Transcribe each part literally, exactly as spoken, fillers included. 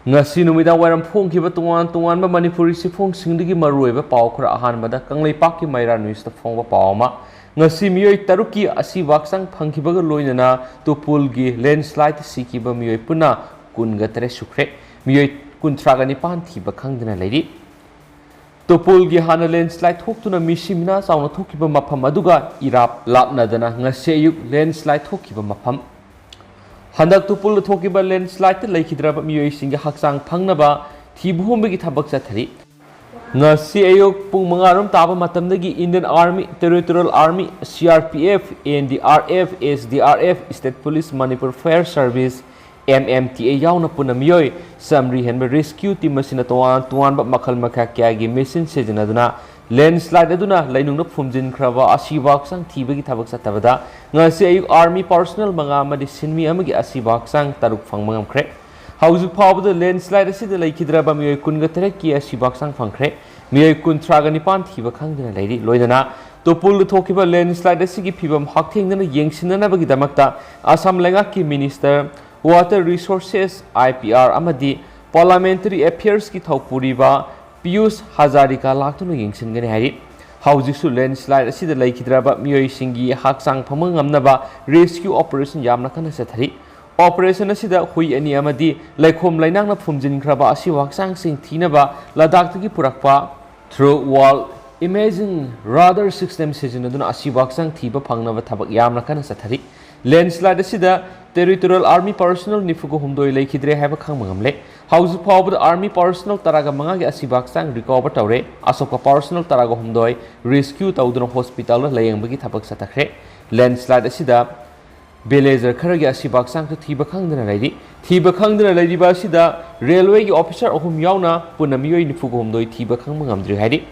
ꯉꯁꯤ ꯅꯨꯃꯤꯗꯥꯡ ꯋꯥꯏꯔꯝ ꯐꯣꯡꯈꯤꯕ ꯇꯣꯉꯥꯟ ꯇꯣꯉꯥꯟꯕ ꯃꯅꯤꯄꯨꯔꯤ ꯆꯦꯐꯣꯡꯁꯤꯡꯗꯒꯤ ꯃꯔꯨꯑꯣꯏꯕ ꯄꯥꯎ ꯈꯔ꯫ ꯑꯍꯥꯟꯕꯗ ꯀꯪꯂꯩꯄꯥꯛꯀꯤ ꯃꯩꯔꯥ ꯅ꯭ꯌꯨꯁꯇ ꯐꯣꯡꯕ ꯄꯥꯎ ꯑꯃ꯫ ꯉꯁꯤ ꯃꯤꯑꯣꯏ ꯇꯔꯨꯛꯀꯤ ꯑꯁꯤꯕ ꯍꯛꯆꯥꯡ ꯐꯪꯈꯤꯕꯒ ꯂꯣꯏꯅꯅ ꯇꯨꯄꯨꯜꯒꯤ ꯂꯦꯟꯁ꯭ꯂꯥꯏꯗ ꯁꯤꯈꯤꯕ ꯃꯤꯑꯣꯏ ꯄꯨꯟꯅ ꯀꯨꯟꯒ ꯇꯔꯦꯠ ꯁꯨꯈ꯭ꯔꯦ꯫ ꯃꯤꯑꯣꯏ ꯀꯨꯟꯊ꯭ꯔꯥꯒ ꯅꯤꯄꯥꯟ ꯊꯤꯕ ꯈꯪꯗꯅ ꯂꯩꯔꯤ꯫ ꯇꯨꯄꯨꯜꯒꯤ ꯍꯥꯟꯅ ꯂꯦꯟꯁ꯭ꯂꯥꯏꯗ ꯊꯣꯛꯇꯨꯅ ꯃꯤꯁꯤ ꯃꯤꯅꯥ ꯆꯥꯎꯅ ꯊꯣꯛꯈꯤꯕ ꯃꯐꯝ ꯑꯗꯨꯒ ꯏꯔꯥꯞ ꯂꯥꯞꯅꯗꯅ ꯉꯁꯤ ꯑꯌꯨꯛ ꯂꯦꯟꯁ꯭ꯂꯥꯏꯗ ꯊꯣꯛꯈꯤꯕ ꯃꯐꯝ꯫ ꯍꯟꯗꯛ ꯇꯨꯄꯨꯜꯗ ꯊꯣꯛꯈꯤꯕ ꯂꯦꯟꯁ꯭ꯂꯥꯏꯗꯇ ꯂꯩꯈꯤꯗ꯭ꯔꯕ ꯃꯤꯑꯣꯏꯁꯤꯡꯒꯤ ꯍꯛꯆꯥꯡ ꯐꯪꯅꯕ ꯊꯤꯕ ꯍꯨꯝꯕꯒꯤ ꯊꯕꯛ ꯆꯠꯊꯔꯤ꯫ ꯉꯁꯤ ꯑꯌꯨꯛ ꯄꯨꯡ ꯃꯉꯥ ꯔꯣꯝ ꯇꯥꯕ ꯃꯇꯝꯗꯒꯤ Indian Army, Territorial Army, C R P F, N D R F, S D R F, State Police, Manipur Fire Service, M M T A ꯌꯥꯎꯅ ꯄꯨꯟꯅ ꯃꯤꯑꯣꯏ ꯆꯥꯃꯔꯤ ꯍꯦꯟꯕ rescue team ꯑꯁꯤꯅ ꯇꯣꯉꯥꯟ ꯇꯣꯉꯥꯟꯕ ꯃꯈꯜ ꯃꯈꯥ ꯀꯌꯥꯒꯤ machine ꯁꯤꯖꯤꯟꯅꯗꯨꯅ ꯂꯦꯟꯁ꯭ꯂꯥꯏꯗ ꯑꯗꯨꯅ ꯂꯩꯅꯨꯡꯗ ꯐꯨꯝꯖꯤꯟꯈ꯭ꯔꯕ ꯑꯁꯤꯕ ꯍꯛꯆꯥꯡ ꯊꯤꯕꯒꯤ ꯊꯕꯛ ꯆꯠꯊꯕꯗ ꯉꯁꯤ ꯑꯌꯨꯛ Army personnel ꯃꯉꯥ ꯑꯃꯗꯤ ꯁꯤꯟꯃꯤ ꯑꯃꯒꯤ ꯑꯁꯤꯕ ꯍꯛꯆꯥꯡ ꯇꯔꯨꯛ ꯐꯪꯕ ꯉꯝꯈ꯭ꯔꯦ꯫ ꯍꯧꯖꯤꯛ ꯐꯥꯎꯕꯗ ꯂꯦꯟꯁ꯭ꯂꯥꯏꯗ ꯑꯁꯤꯗ ꯂꯩꯈꯤꯗ꯭ꯔꯕ ꯃꯤꯑꯣꯏ ꯀꯨꯟꯒ ꯇꯔꯦꯠꯀꯤ ꯑꯁꯤꯕ ꯍꯛꯆꯥꯡ ꯐꯪꯈ꯭ꯔꯦ꯫ ꯃꯤꯑꯣꯏ ꯀꯨꯟꯊ꯭ꯔꯥꯒ ꯅꯤꯄꯥꯟ ꯊꯤꯕ ꯈꯪꯗꯅ ꯂꯩꯔꯤ꯫ ꯂꯣꯏꯅꯅ ꯇꯨꯄꯨꯜꯗ ꯊꯣꯛꯈꯤꯕ ꯂꯦꯟꯁ꯭ꯂꯥꯏꯗ ꯑꯁꯤꯒꯤ ꯐꯤꯕꯝ ꯍꯛꯊꯦꯡꯅꯅ ꯌꯦꯡꯁꯤꯟꯅꯅꯕꯒꯤꯗꯃꯛꯇ ꯑꯁꯥꯝ ꯂꯩꯉꯥꯛꯀꯤ Minister Water Resources, I P R, ꯑꯃꯗꯤ Parliamentary Affairsꯀꯤ ꯊꯧꯄꯨꯔꯤꯕ ꯄꯤꯌꯨꯁ ꯍꯖꯥꯔꯤꯀꯥ ꯂꯥꯛꯇꯨꯅ ꯌꯦꯡꯁꯤꯟꯒꯅꯤ ꯍꯥꯏꯔꯤ꯫ ꯍꯧꯖꯤꯛꯁꯨ ꯂꯦꯟꯁ꯭ꯂꯥꯏꯗ ꯑꯁꯤꯗ ꯂꯩꯈꯤꯗ꯭ꯔꯕ ꯃꯤꯑꯣꯏꯁꯤꯡꯒꯤ ꯍꯛꯆꯥꯡ ꯐꯪꯕ ꯉꯝꯅꯕ rescue operation ꯌꯥꯝꯅ ꯀꯟꯅ ꯆꯠꯊꯔꯤ꯫ Operation ꯑꯁꯤꯗ ꯍꯨꯏ ꯑꯅꯤ ꯑꯃꯗꯤ ꯂꯩꯈꯣꯝ ꯂꯩꯅꯥꯡꯅ ꯐꯨꯝꯖꯤꯟꯈ꯭ꯔꯕ ꯑꯁꯤꯕ ꯍꯛꯆꯥꯡꯁꯤꯡ ꯊꯤꯅꯕ ꯂꯗꯥꯈꯇꯒꯤ ꯄꯨꯔꯛꯄ Through Wall Imaging Radar System ꯁꯤꯖꯤꯟꯅꯗꯨꯅ ꯑꯁꯤꯕ ꯍꯛꯆꯥꯡ ꯊꯤꯕ ꯐꯪꯅꯕ ꯊꯕꯛ ꯌꯥꯝꯅ ꯀꯟꯅ ꯆꯠꯊꯔꯤ꯫ ꯂꯦꯟꯁ꯭ꯂꯥꯏꯗ ꯑꯁꯤꯗ Territorial Army personnel ꯅꯤꯐꯨꯒ ꯍꯨꯝꯗꯣꯏ ꯂꯩꯈꯤꯗ꯭ꯔꯦ ꯍꯥꯏꯕ ꯈꯪꯕ ꯉꯝꯂꯦ꯫ ꯍꯧꯖꯤꯛ ꯐꯥꯎꯕꯗ Army personnel ꯇꯔꯥꯒ ꯃꯉꯥꯒꯤ ꯑꯁꯤꯕ ꯍꯛꯆꯥꯡ recover ꯇꯧꯔꯦ꯫ ꯑꯁꯣꯛꯄ personnel ꯇꯔꯥꯒ ꯍꯨꯝꯗꯣꯏ rescue ꯇꯧꯗꯨꯅ hospitalꯗ ꯂꯥꯌꯦꯡꯕꯒꯤ ꯊꯕꯛ ꯆꯠꯊꯈ꯭ꯔꯦ꯫ Landslide ꯑꯁꯤꯗ villager ꯈꯔꯒꯤ ꯑꯁꯤꯕ ꯍꯛꯆꯥꯡꯁꯨ ꯊꯤꯕ ꯈꯪꯗꯅ ꯂꯩꯔꯤ꯫ ꯊꯤꯕ ꯈꯪꯗꯅ ꯂꯩꯔꯤꯕ ꯑꯁꯤꯗ railwayꯒꯤ officer ꯑꯍꯨꯝ ꯌꯥꯎꯅ ꯄꯨꯟꯅ ꯃꯤꯑꯣꯏ ꯅꯤꯐꯨꯒ ꯍꯨꯝꯗꯣꯏ ꯊꯤꯕ ꯈꯪꯕ ꯉꯝꯗ꯭ꯔꯤ ꯍꯥꯏꯔꯤ꯫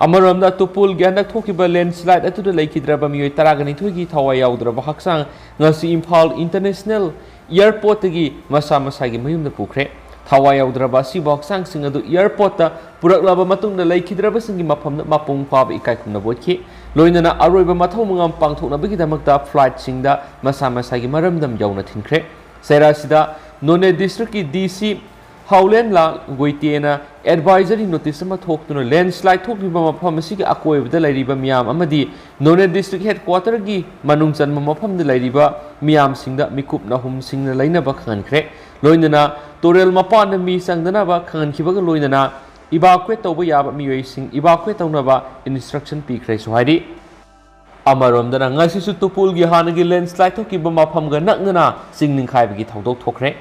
ꯑꯃꯔꯣꯝꯗ ꯇꯨꯄꯨꯜꯒꯤ ꯍꯟꯗꯛ ꯊꯣꯛꯈꯤꯕ landslide ꯑꯗꯨꯗ ꯂꯩꯈꯤꯗ꯭ꯔꯕ ꯃꯤꯑꯣꯏ ꯇꯔꯥꯒ ꯅꯤꯊꯣꯏꯒꯤ ꯊꯋꯥꯏ ꯌꯥꯎꯗ꯭ꯔꯕ ꯍꯛꯆꯥꯡ ꯉꯁꯤ ꯏꯝꯐꯥꯜ International Airportꯇꯒꯤ ꯃꯁꯥ ꯃꯁꯥꯒꯤ ꯃꯌꯨꯝꯗ ꯄꯨꯈ꯭ꯔꯦ꯫ ꯊꯋꯥꯏ ꯌꯥꯎꯗ꯭ꯔꯕ ꯑꯁꯤꯕ ꯍꯛꯆꯥꯡꯁꯤꯡ ꯑꯗꯨ airportꯇ ꯄꯨꯔꯛꯂꯕ ꯃꯇꯨꯡꯗ ꯂꯩꯈꯤꯗ꯭ꯔꯕꯁꯤꯡꯒꯤ ꯃꯐꯝꯗ ꯃꯄꯨꯡ ꯐꯥꯕ ꯏꯀꯥꯏ ꯈꯨꯝꯅꯕ ꯎꯠꯈꯤ꯫ ꯂꯣꯏꯅꯅ ꯑꯔꯣꯏꯕ ꯃꯊꯧ ꯃꯉꯝ ꯄꯥꯡꯊꯣꯛꯅꯕꯒꯤꯗꯃꯛꯇ flightꯁꯤꯡꯗ ꯃꯁꯥ ꯃꯁꯥꯒꯤ ꯃꯔꯝꯗꯝ ꯌꯧꯅ ꯊꯤꯟꯈ꯭ꯔꯦ꯫ ꯆꯩꯔꯥꯁꯤꯗ Noney districtꯀꯤ D C ꯊꯥꯎꯂꯦꯟꯂꯥꯜ ꯒꯣꯏꯇꯦꯅ advisory notice ꯑꯃ ꯊꯣꯛꯇꯨꯅ landslide ꯊꯣꯛꯂꯤꯕ ꯃꯐꯝ ꯑꯁꯤꯒꯤ ꯑꯀꯣꯏꯕꯗ ꯂꯩꯔꯤꯕ ꯃꯤꯌꯥꯝ ꯑꯃꯗꯤ ꯅꯣꯅꯦ district headquarterꯒꯤ ꯃꯅꯨꯡ ꯆꯟꯕ ꯃꯐꯝꯗ ꯂꯩꯔꯤꯕ ꯃꯤꯌꯥꯝꯁꯤꯡꯗ ꯃꯤꯀꯨꯞ ꯅꯥꯍꯨꯝꯁꯤꯡꯅ ꯂꯩꯅꯕ ꯈꯪꯍꯟꯈ꯭ꯔꯦ꯫ ꯂꯣꯏꯅꯅ ꯇꯨꯔꯦꯜ ꯃꯄꯥꯟꯗ ꯃꯤ ꯆꯪꯗꯅꯕ ꯈꯪꯍꯟꯈꯤꯕꯒ ꯂꯣꯏꯅꯅ evacuate ꯇꯧꯕ ꯌꯥꯕ ꯃꯤꯑꯣꯏꯁꯤꯡ evacuate ꯇꯧꯅꯕ instruction ꯄꯤꯈ꯭ꯔꯦꯁꯨ ꯍꯥꯏꯔꯤ꯫ ꯑꯃꯔꯣꯝꯗꯅ ꯉꯁꯤꯁꯨ ꯇꯨꯄꯨꯜꯒꯤ ꯍꯥꯟꯅꯒꯤ landslide ꯊꯣꯛꯈꯤꯕ ꯃꯐꯝꯒ ꯅꯛꯅꯅ ꯆꯤꯡ ꯅꯤꯡꯈꯥꯏꯕꯒꯤ ꯊꯧꯗꯣꯛ ꯊꯣꯛꯈ꯭ꯔꯦ꯫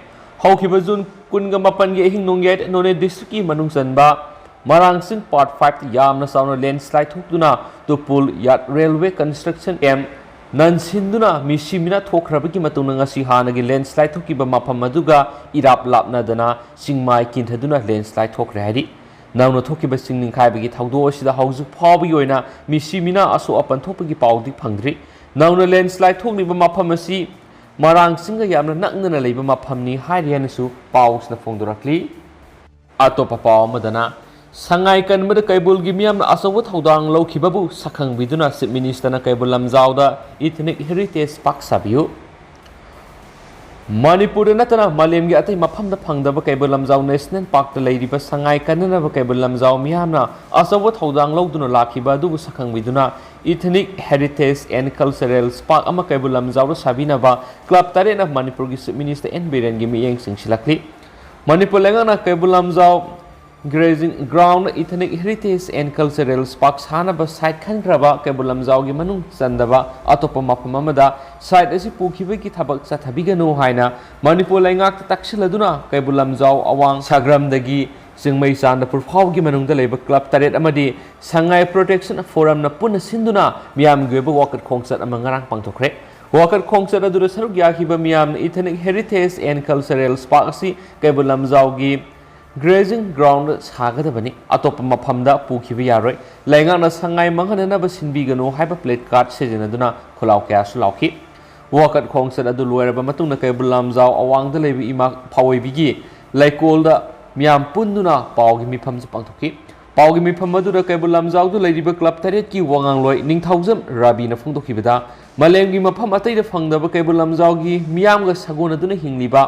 ꯍꯧꯈꯤꯕ ꯖꯨꯟ ꯀꯨꯟꯒ ꯃꯥꯄꯟꯒꯤ ꯑꯍꯤꯡ ꯅꯣꯡꯌꯥꯏꯗ ꯅꯣꯅꯦ districtꯀꯤ ꯃꯅꯨꯡ ꯆꯟꯕ ꯃꯔꯥꯡ ꯆꯤꯡ part fiveꯇ ꯌꯥꯝꯅ ꯆꯥꯎꯅ landslide ꯊꯣꯛꯇꯨꯅ ꯇꯨꯄꯨꯜ ꯌꯥꯠ railway construction camp ꯅꯟꯁꯤꯟꯗꯨꯅ ꯃꯤꯁꯤ ꯃꯤꯅꯥ ꯊꯣꯛꯈ꯭ꯔꯕꯒꯤ ꯃꯇꯨꯡꯗ ꯉꯁꯤ ꯍꯥꯟꯅꯒꯤ landslide ꯊꯣꯛꯈꯤꯕ ꯃꯐꯝ ꯑꯗꯨꯒ ꯏꯔꯥꯞ ꯂꯥꯞꯅꯗꯅ ꯆꯤꯡꯃꯥꯏ ꯀꯤꯟꯊꯗꯨꯅ landslide ꯊꯣꯛꯈ꯭ꯔꯦ ꯍꯥꯏꯔꯤ꯫ ꯅꯧꯅ ꯊꯣꯛꯈꯤꯕ ꯆꯤꯡ ꯅꯤꯡꯈꯥꯏꯕꯒꯤ ꯊꯧꯗꯣꯛ ꯑꯁꯤꯗ ꯍꯧꯖꯤꯛ ꯐꯥꯎꯕꯒꯤ ꯑꯣꯏꯅ ꯃꯤꯁꯤ ꯃꯤꯅꯥ ꯑꯁꯣꯛ ꯑꯄꯟ ꯊꯣꯛꯄꯒꯤ ꯄꯥꯎꯗꯤ ꯐꯪꯗ꯭ꯔꯤ꯫ ꯅꯧꯅ landslide ꯊꯣꯛꯂꯤꯕ ꯃꯐꯝ ꯑꯁꯤ ꯃꯔꯥꯡ ꯆꯤꯡꯒ ꯌꯥꯝꯅ ꯅꯛꯅꯅ ꯂꯩꯕ ꯃꯐꯝꯅꯤ ꯍꯥꯏꯔꯤ ꯍꯥꯏꯅꯁꯨ ꯄꯥꯎꯁꯤꯅ ꯐꯣꯡꯗꯣꯔꯛꯂꯤ꯫ ꯑꯇꯣꯞꯄ ꯄꯥꯎ ꯑꯃꯗꯅ, ꯁꯉꯥꯏ ꯀꯟꯕꯗ ꯀꯩꯕꯨꯜꯒꯤ ꯃꯤꯌꯥꯝꯅ ꯑꯆꯧꯕ ꯊꯧꯗꯥꯡ ꯂꯧꯈꯤꯕꯕꯨ ꯁꯛꯈꯪꯕꯤꯗꯨꯅ Chief Ministerꯅ ꯀꯩꯕꯨꯜ ꯂꯝꯖꯥꯎꯗ Ethnic Heritage Park ꯁꯥꯕꯤꯌꯨ꯫ ꯃꯅꯤꯄꯨꯔꯗ ꯅꯠꯇꯅ ꯃꯥꯂꯦꯝꯒꯤ ꯑꯇꯩ ꯃꯐꯝꯗ ꯐꯪꯗꯕ ꯀꯩꯕꯨꯜ ꯂꯝꯖꯥꯎ National Parkꯇ ꯂꯩꯔꯤꯕ ꯁꯉꯥꯏ ꯀꯟꯅꯅꯕ ꯀꯩꯕꯨꯜ ꯂꯝꯖꯥꯎ ꯃꯤꯌꯥꯝꯅ ꯑꯆꯧꯕ ꯊꯧꯗꯥꯡ ꯂꯧꯗꯨꯅ ꯂꯥꯛꯈꯤꯕ ꯑꯗꯨꯕꯨ ꯁꯛꯈꯪꯕꯤꯗꯨꯅ Ethnic Heritage and Cultural Park ꯑꯃ ꯀꯩꯕꯨꯜ ꯂꯝꯖꯥꯎꯗ ꯁꯥꯕꯤꯅꯕ club ꯇꯔꯦꯠꯅ ꯃꯅꯤꯄꯨꯔꯒꯤ Chief Minister ꯑꯦꯟ ꯕꯤꯔꯦꯟꯒꯤ ꯃꯤꯠꯌꯦꯡ ꯆꯤꯡꯁꯤꯜꯂꯛꯂꯤ꯫ ꯃꯅꯤꯄꯨꯔ ꯂꯩꯉꯥꯛꯅ Keibul Lamjao grazing ground, Ethnic Heritage and Cultural Park ꯁꯥꯅꯕ site ꯈꯟꯈ꯭ꯔꯕ ꯀꯩꯕꯨꯜ ꯂꯝꯖꯥꯎꯒꯤ ꯃꯅꯨꯡ ꯆꯟꯗꯕ ꯑꯇꯣꯞꯄ ꯃꯐꯝ ꯑꯃꯗ site ꯑꯁꯤ ꯄꯨꯈꯤꯕꯒꯤ ꯊꯕꯛ ꯆꯠꯊꯕꯤꯒꯅꯨ ꯍꯥꯏꯅ ꯃꯅꯤꯄꯨꯔ ꯂꯩꯉꯥꯛꯇ ꯇꯛꯁꯤꯜꯂꯗꯨꯅ ꯀꯩꯕꯨꯜ ꯂꯝꯖꯥꯎ ꯑꯋꯥꯡ ꯁꯒ꯭ꯔꯝꯗꯒꯤ ꯆꯤꯡꯃꯩ ꯆꯥꯟꯗꯄꯨꯔ ꯐꯥꯎꯒꯤ ꯃꯅꯨꯡꯗ ꯂꯩꯕ club ꯇꯔꯦꯠ ꯑꯃꯗꯤ Sangai Protection Forumꯅ ꯄꯨꯟꯅ ꯁꯤꯟꯗꯨꯅ ꯃꯤꯌꯥꯝꯒꯤ ꯑꯣꯏꯕ ꯋꯥꯀꯠ ꯈꯣꯡꯆꯠ ꯑꯃ ꯉꯔꯥꯡ ꯄꯥꯡꯊꯣꯛꯈ꯭ꯔꯦ꯫ ꯋꯥꯀꯠ ꯈꯣꯡꯆꯠ ꯑꯗꯨꯗ ꯁꯔꯨꯛ ꯌꯥꯈꯤꯕ ꯃꯤꯌꯥꯝꯅ Ethnic Heritage and Cultural Park ꯑꯁꯤ ꯀꯩꯕꯨꯜ ꯂꯝꯖꯥꯎꯒꯤ grazing ground ꯁꯥꯒꯗꯕꯅꯤ, ꯑꯇꯣꯞꯄ ꯃꯐꯝꯗ ꯄꯨꯈꯤꯕ ꯌꯥꯔꯣꯏ, ꯂꯩꯉꯥꯛꯅ ꯁꯉꯥꯏ ꯃꯥꯡꯍꯟꯅꯅꯕ ꯁꯤꯟꯕꯤꯒꯅꯨ ꯍꯥꯏꯕ placard ꯁꯤꯖꯤꯟꯅꯗꯨꯅ ꯈꯣꯜꯂꯥꯎ ꯀꯌꯥꯁꯨ ꯂꯥꯎꯈꯤ꯫ ꯋꯥꯀꯠ ꯈꯣꯡꯆꯠ ꯑꯗꯨ ꯂꯣꯏꯔꯕ ꯃꯇꯨꯡꯗ ꯀꯩꯕꯨꯜ ꯂꯝꯖꯥꯎ ꯑꯋꯥꯡꯗ ꯂꯩꯕ ꯏꯃꯥ ꯐꯥꯑꯣꯏꯕꯤꯒꯤ ꯂꯩꯀꯣꯜꯗ ꯃꯤꯌꯥꯝ ꯄꯨꯟꯗꯨꯅ ꯄꯥꯎꯒꯤ ꯃꯤꯐꯝꯁꯨ ꯄꯥꯡꯊꯣꯛꯈꯤ꯫ ꯄꯥꯎꯒꯤ ꯃꯤꯐꯝ ꯑꯗꯨꯗ ꯀꯩꯕꯨꯜ ꯂꯝꯖꯥꯎꯗ ꯂꯩꯔꯤꯕ club ꯇꯔꯦꯠꯀꯤ ꯋꯥꯉꯥꯡꯂꯣꯏ ꯅꯤꯡꯊꯧꯖꯝ ꯔꯥꯕꯤꯅ ꯐꯣꯡꯗꯣꯛꯈꯤꯕꯗ, ꯃꯥꯂꯦꯝꯒꯤ ꯃꯐꯝ ꯑꯇꯩꯗ ꯐꯪꯗꯕ ꯀꯩꯕꯨꯜ ꯂꯝꯖꯥꯎꯒꯤ ꯃꯤꯌꯥꯝꯒ ꯁꯥꯒꯣꯟꯅꯗꯨꯅ ꯍꯤꯡꯂꯤꯕ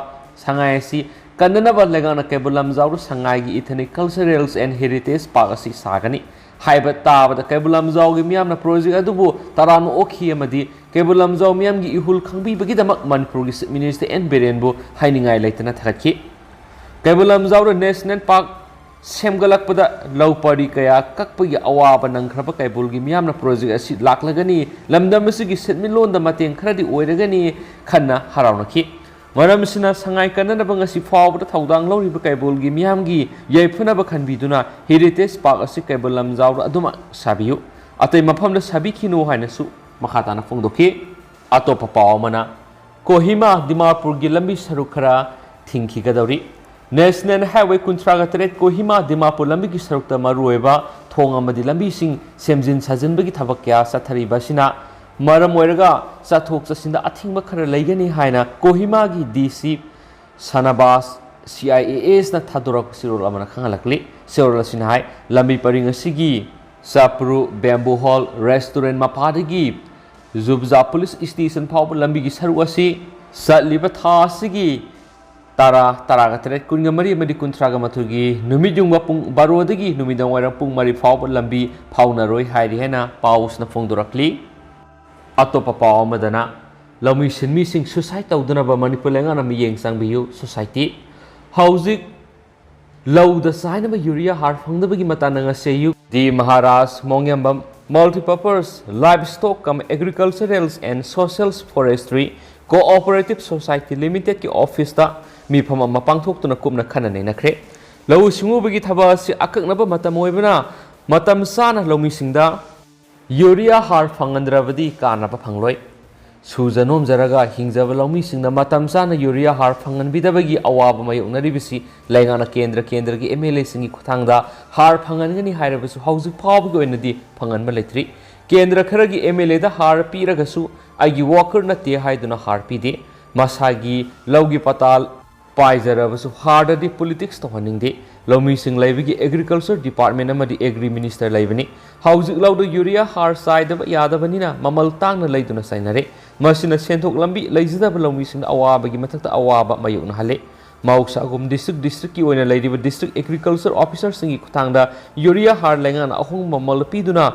ꯁꯉꯥꯏ ꯑꯁꯤ ꯀꯟꯅꯅꯕ ꯂꯩꯉꯥꯛꯅ ꯀꯩꯕꯨꯜ ꯂꯝꯖꯥꯎꯗ ꯁꯉꯥꯏꯒꯤ Ethnic Culturals and Heritage Park ꯑꯁꯤ ꯁꯥꯒꯅꯤ꯫ ꯍꯥꯏꯕ ꯇꯥꯕꯗ ꯀꯩꯕꯨꯜ ꯂꯝꯖꯥꯎꯒꯤ ꯃꯤꯌꯥꯝꯅ ꯄ꯭ꯔꯣꯖꯦꯛ ꯑꯗꯨꯕꯨ ꯇꯔꯥꯝꯅ ꯑꯣꯛꯈꯤ ꯑꯃꯗꯤ ꯀꯩꯕꯨꯜ ꯂꯝꯖꯥꯎ ꯃꯤꯌꯥꯝꯒꯤ ꯏꯍꯨꯜ ꯈꯪꯕꯤꯕꯒꯤꯗꯃꯛ ꯃꯅꯤꯄꯨꯔꯒꯤ Chief Minister ꯑꯦꯟ ꯕꯤꯔꯦꯟꯕꯨ ꯍꯥꯏꯅꯤꯡꯉꯥꯏ ꯂꯩꯇꯅ ꯊꯥꯒꯠꯈꯤ꯫ ꯀꯩꯕꯨꯜ ꯂꯝꯖꯥꯎꯗ National Park ꯁꯦꯝꯒꯠꯂꯛꯄꯗ ꯂꯧ ꯄꯔꯤ ꯀꯌꯥ ꯀꯛꯄꯒꯤ ꯑꯋꯥꯕ ꯅꯪꯈ꯭ꯔꯕ ꯀꯩꯕꯨꯜꯒꯤ ꯃꯤꯌꯥꯝꯅ ꯄ꯭ꯔꯣꯖꯦꯛ ꯑꯁꯤ ꯂꯥꯛꯂꯒꯅꯤ, ꯂꯝꯗꯝ ꯑꯁꯤꯒꯤ ꯁꯦꯟꯃꯤꯠꯂꯣꯟꯗ ꯃꯇꯦꯡ ꯈꯔꯗꯤ ꯑꯣꯏꯔꯒꯅꯤ ꯈꯟꯅ ꯍꯔꯥꯎꯅꯈꯤ꯫ ꯃꯔꯝ ꯑꯁꯤꯅ ꯁꯉꯥꯏ ꯀꯟꯅꯅꯕ ꯉꯁꯤ ꯐꯥꯎꯕꯗ ꯊꯧꯗꯥꯡ ꯂꯧꯔꯤꯕ ꯀꯩꯕꯨꯜꯒꯤ ꯃꯤꯌꯥꯝꯒꯤ ꯌꯥꯏꯐꯅꯕ ꯈꯟꯕꯤꯗꯨꯅ Heritage Park ꯑꯁꯤ ꯀꯩꯕꯨꯜ ꯂꯝꯖꯥꯎꯗ ꯑꯗꯨꯃꯛ ꯁꯥꯕꯤꯌꯨ, ꯑꯇꯩ ꯃꯐꯝꯗ ꯁꯥꯕꯤꯈꯤꯅꯨ ꯍꯥꯏꯅꯁꯨ ꯃꯈꯥ ꯇꯥꯅ ꯐꯣꯡꯗꯣꯛꯈꯤ꯫ ꯑꯇꯣꯞꯄ ꯄꯥꯎ ꯑꯃꯅ, ꯀꯣꯍꯤꯃꯥ ꯗꯤꯃꯥꯄꯨꯔꯒꯤ ꯂꯝꯕꯤ ꯁꯔꯨꯛ ꯈꯔ ꯊꯤꯡꯈꯤꯒꯗꯧꯔꯤ꯫ National Highway ꯀꯨꯟꯊ꯭ꯔꯥꯒ ꯇꯔꯦꯠ ꯀꯣꯍꯤꯃꯥ ꯗꯤꯃꯥꯄꯨꯔ ꯂꯝꯕꯤꯒꯤ ꯁꯔꯨꯛꯇ ꯃꯔꯨꯑꯣꯏꯕ ꯊꯣꯡ ꯑꯃꯗꯤ ꯂꯝꯕꯤꯁꯤꯡ ꯁꯦꯝꯖꯤꯟ ꯁꯥꯖꯤꯟꯕꯒꯤ ꯊꯕꯛ ꯀꯌꯥ ꯆꯠꯊꯔꯤꯕ ꯑꯁꯤꯅ ꯃꯔꯝ ꯑꯣꯏꯔꯒ ꯆꯠꯊꯣꯛ ꯆꯠꯁꯤꯟꯗ ꯑꯊꯤꯡꯕ ꯈꯔ ꯂꯩꯒꯅꯤ ꯍꯥꯏꯅ ꯀꯣꯍꯤꯃꯥꯒꯤ ꯗꯤ ꯁꯤ ꯁꯅꯥꯕꯥꯁ ꯁꯤ ꯑꯥꯏ ꯑꯦ ꯑꯦꯁꯅ ꯊꯥꯗꯣꯔꯛꯄ ꯆꯦꯔꯣꯜ ꯑꯃꯅ ꯈꯪꯍꯜꯂꯛꯂꯤ꯫ ꯆꯦꯔꯣꯜ ꯑꯁꯤꯅ ꯍꯥꯏ, ꯂꯝꯕꯤ ꯄꯔꯤꯡ ꯑꯁꯤꯒꯤ ꯆꯥꯄ꯭ꯔꯨ, Bamboo Hall Restaurant ꯃꯄꯥꯗꯒꯤ ꯖꯨꯕꯖꯥ ꯄꯨꯂꯤꯁ ꯁ꯭ꯇꯦꯁꯟ ꯐꯥꯎꯕ ꯂꯝꯕꯤꯒꯤ ꯁꯔꯨꯛ ꯑꯁꯤ ꯆꯠꯂꯤꯕ ꯊꯥ ꯑꯁꯤꯒꯤ ꯇꯔꯥ, ꯇꯔꯥꯒ ꯇꯔꯦꯠ, ꯀꯨꯟꯒ ꯃꯔꯤ ꯑꯃꯗꯤ ꯀꯨꯟꯊ꯭ꯔꯥꯒ ꯃꯥꯊꯣꯏꯒꯤ ꯅꯨꯃꯤꯠ ꯌꯨꯡꯕ ꯄꯨꯡ ꯕꯥꯔꯣꯗꯒꯤ ꯅꯨꯃꯤꯗꯥꯡ ꯋꯥꯏꯔꯝ ꯄꯨꯡ ꯃꯔꯤ ꯐꯥꯎꯕ ꯂꯝꯕꯤ ꯐꯥꯎꯅꯔꯣꯏ ꯍꯥꯏꯔꯤ ꯍꯥꯏꯅ ꯄꯥꯎꯁꯤꯅ ꯐꯣꯡꯗꯣꯔꯛꯂꯤ꯫ ꯑꯇꯣꯞꯄ ꯄꯥꯎ ꯑꯃꯗꯅ, ꯂꯧꯃꯤ ꯁꯤꯟꯃꯤꯁꯤꯡ suicide ꯇꯧꯗꯅꯕ ꯃꯅꯤꯄꯨꯔ ꯂꯩꯉꯥꯛꯅ ꯃꯤꯠꯌꯦꯡ ꯆꯪꯕꯤꯌꯨ, society꯫ ꯍꯧꯖꯤꯛ ꯂꯧꯗ ꯆꯥꯏꯅꯕ ꯌꯨꯔꯤꯌꯥ ꯍꯥꯔ ꯐꯪꯗꯕꯒꯤ ꯃꯇꯥꯡꯗ ꯉꯁꯤ ꯑꯌꯨꯛ ꯗꯤ Maharaj ꯃꯣꯡꯌꯥꯝꯕꯝ Multipurpose Livestock cum Agriculturals and Social Forestry Cooperative Society Limitedꯀꯤ ꯑꯣꯐꯤꯁꯇ ꯃꯤꯐꯝ ꯑꯃ ꯄꯥꯡꯊꯣꯛꯇꯨꯅ ꯀꯨꯞꯅ ꯈꯟꯅ ꯅꯩꯅꯈ꯭ꯔꯦ꯫ ꯂꯧꯎ ꯁꯤꯡꯎꯕꯒꯤ ꯊꯕꯛ ꯑꯁꯤ ꯑꯀꯛꯅꯕ ꯃꯇꯝ ꯑꯣꯏꯕꯅ, ꯃꯇꯝ ꯆꯥꯅ ꯂꯧꯃꯤꯁꯤꯡꯗ ꯌꯨꯔꯤꯌꯥ ꯍꯥꯔ ꯐꯪꯍꯟꯗ꯭ꯔꯕꯗꯤ ꯀꯥꯟꯅꯕ ꯐꯪꯂꯣꯏ꯫ ꯁꯨꯖ ꯅꯣꯝꯖꯔꯒ ꯍꯤꯡꯖꯕ ꯂꯧꯃꯤꯁꯤꯡꯅ ꯃꯇꯝ ꯆꯥꯅ ꯌꯨꯔꯤꯌꯥ ꯍꯥꯔ ꯐꯪꯍꯟꯕꯤꯗꯕꯒꯤ ꯑꯋꯥꯕ ꯃꯥꯌꯣꯛꯅꯔꯤꯕꯁꯤ ꯂꯩꯉꯥꯛꯅ ꯀꯦꯟꯗ꯭ꯔ ꯀꯦꯟꯗ꯭ꯔꯒꯤ ꯑꯦꯝ ꯑꯦꯜ ꯑꯦꯁꯤꯡꯒꯤ ꯈꯨꯠꯊꯥꯡꯗ ꯍꯥꯔ ꯐꯪꯍꯟꯒꯅꯤ ꯍꯥꯏꯔꯕꯁꯨ ꯍꯧꯖꯤꯛ ꯐꯥꯎꯕꯒꯤ ꯑꯣꯏꯅꯗꯤ ꯐꯪꯍꯟꯕ ꯂꯩꯇ꯭ꯔꯤ꯫ ꯀꯦꯟꯗ꯭ꯔ ꯈꯔꯒꯤ ꯑꯦꯝ ꯑꯦꯜ ꯑꯦꯗ ꯍꯥꯔ ꯄꯤꯔꯒꯁꯨ ꯑꯩꯒꯤ ꯋꯥꯀꯔ ꯅꯠꯇꯦ ꯍꯥꯏꯗꯨꯅ ꯍꯥꯔ ꯄꯤꯗꯦ꯫ ꯃꯁꯥꯒꯤ ꯂꯧꯒꯤ ꯄꯇꯥ ꯄꯥꯏꯖꯔꯕꯁꯨ ꯍꯥꯔꯗꯗꯤ politics ꯇꯧꯍꯟꯅꯤꯡꯗꯦ꯫ ꯂꯧꯃꯤꯁꯤꯡ ꯂꯩꯕꯒꯤ Agriculture Department ꯑꯃꯗꯤ Agri Minister ꯂꯩꯕꯅꯤ꯫ ꯍꯧꯖꯤꯛ ꯂꯧꯗ ꯌꯨꯔꯤꯌꯥ ꯍꯥꯔ ꯆꯥꯏꯗꯕ ꯌꯥꯗꯕꯅꯤꯅ ꯃꯃꯜ ꯇꯥꯡꯅ ꯂꯩꯗꯨꯅ ꯆꯥꯏꯅꯔꯦ꯫ ꯃꯁꯤꯅ ꯁꯦꯟꯊꯣꯛ ꯂꯝꯕꯤ ꯂꯩꯖꯗꯕ ꯂꯧꯃꯤꯁꯤꯡꯗ ꯑꯋꯥꯕꯒꯤ ꯃꯊꯛꯇ ꯑꯋꯥꯕ ꯃꯥꯌꯣꯛꯅꯍꯜꯂꯦ꯫ ꯃꯍꯧꯁꯥꯒꯨꯝ district districtꯀꯤ ꯑꯣꯏꯅ ꯂꯩꯔꯤꯕ district agriculture officerꯁꯤꯡꯒꯤ ꯈꯨꯠꯊꯥꯡꯗ ꯌꯨꯔꯤꯌꯥ ꯍꯥꯔ ꯂꯩꯉꯥꯛꯅ ꯑꯍꯣꯡꯕ ꯃꯃꯜ ꯄꯤꯗꯨꯅ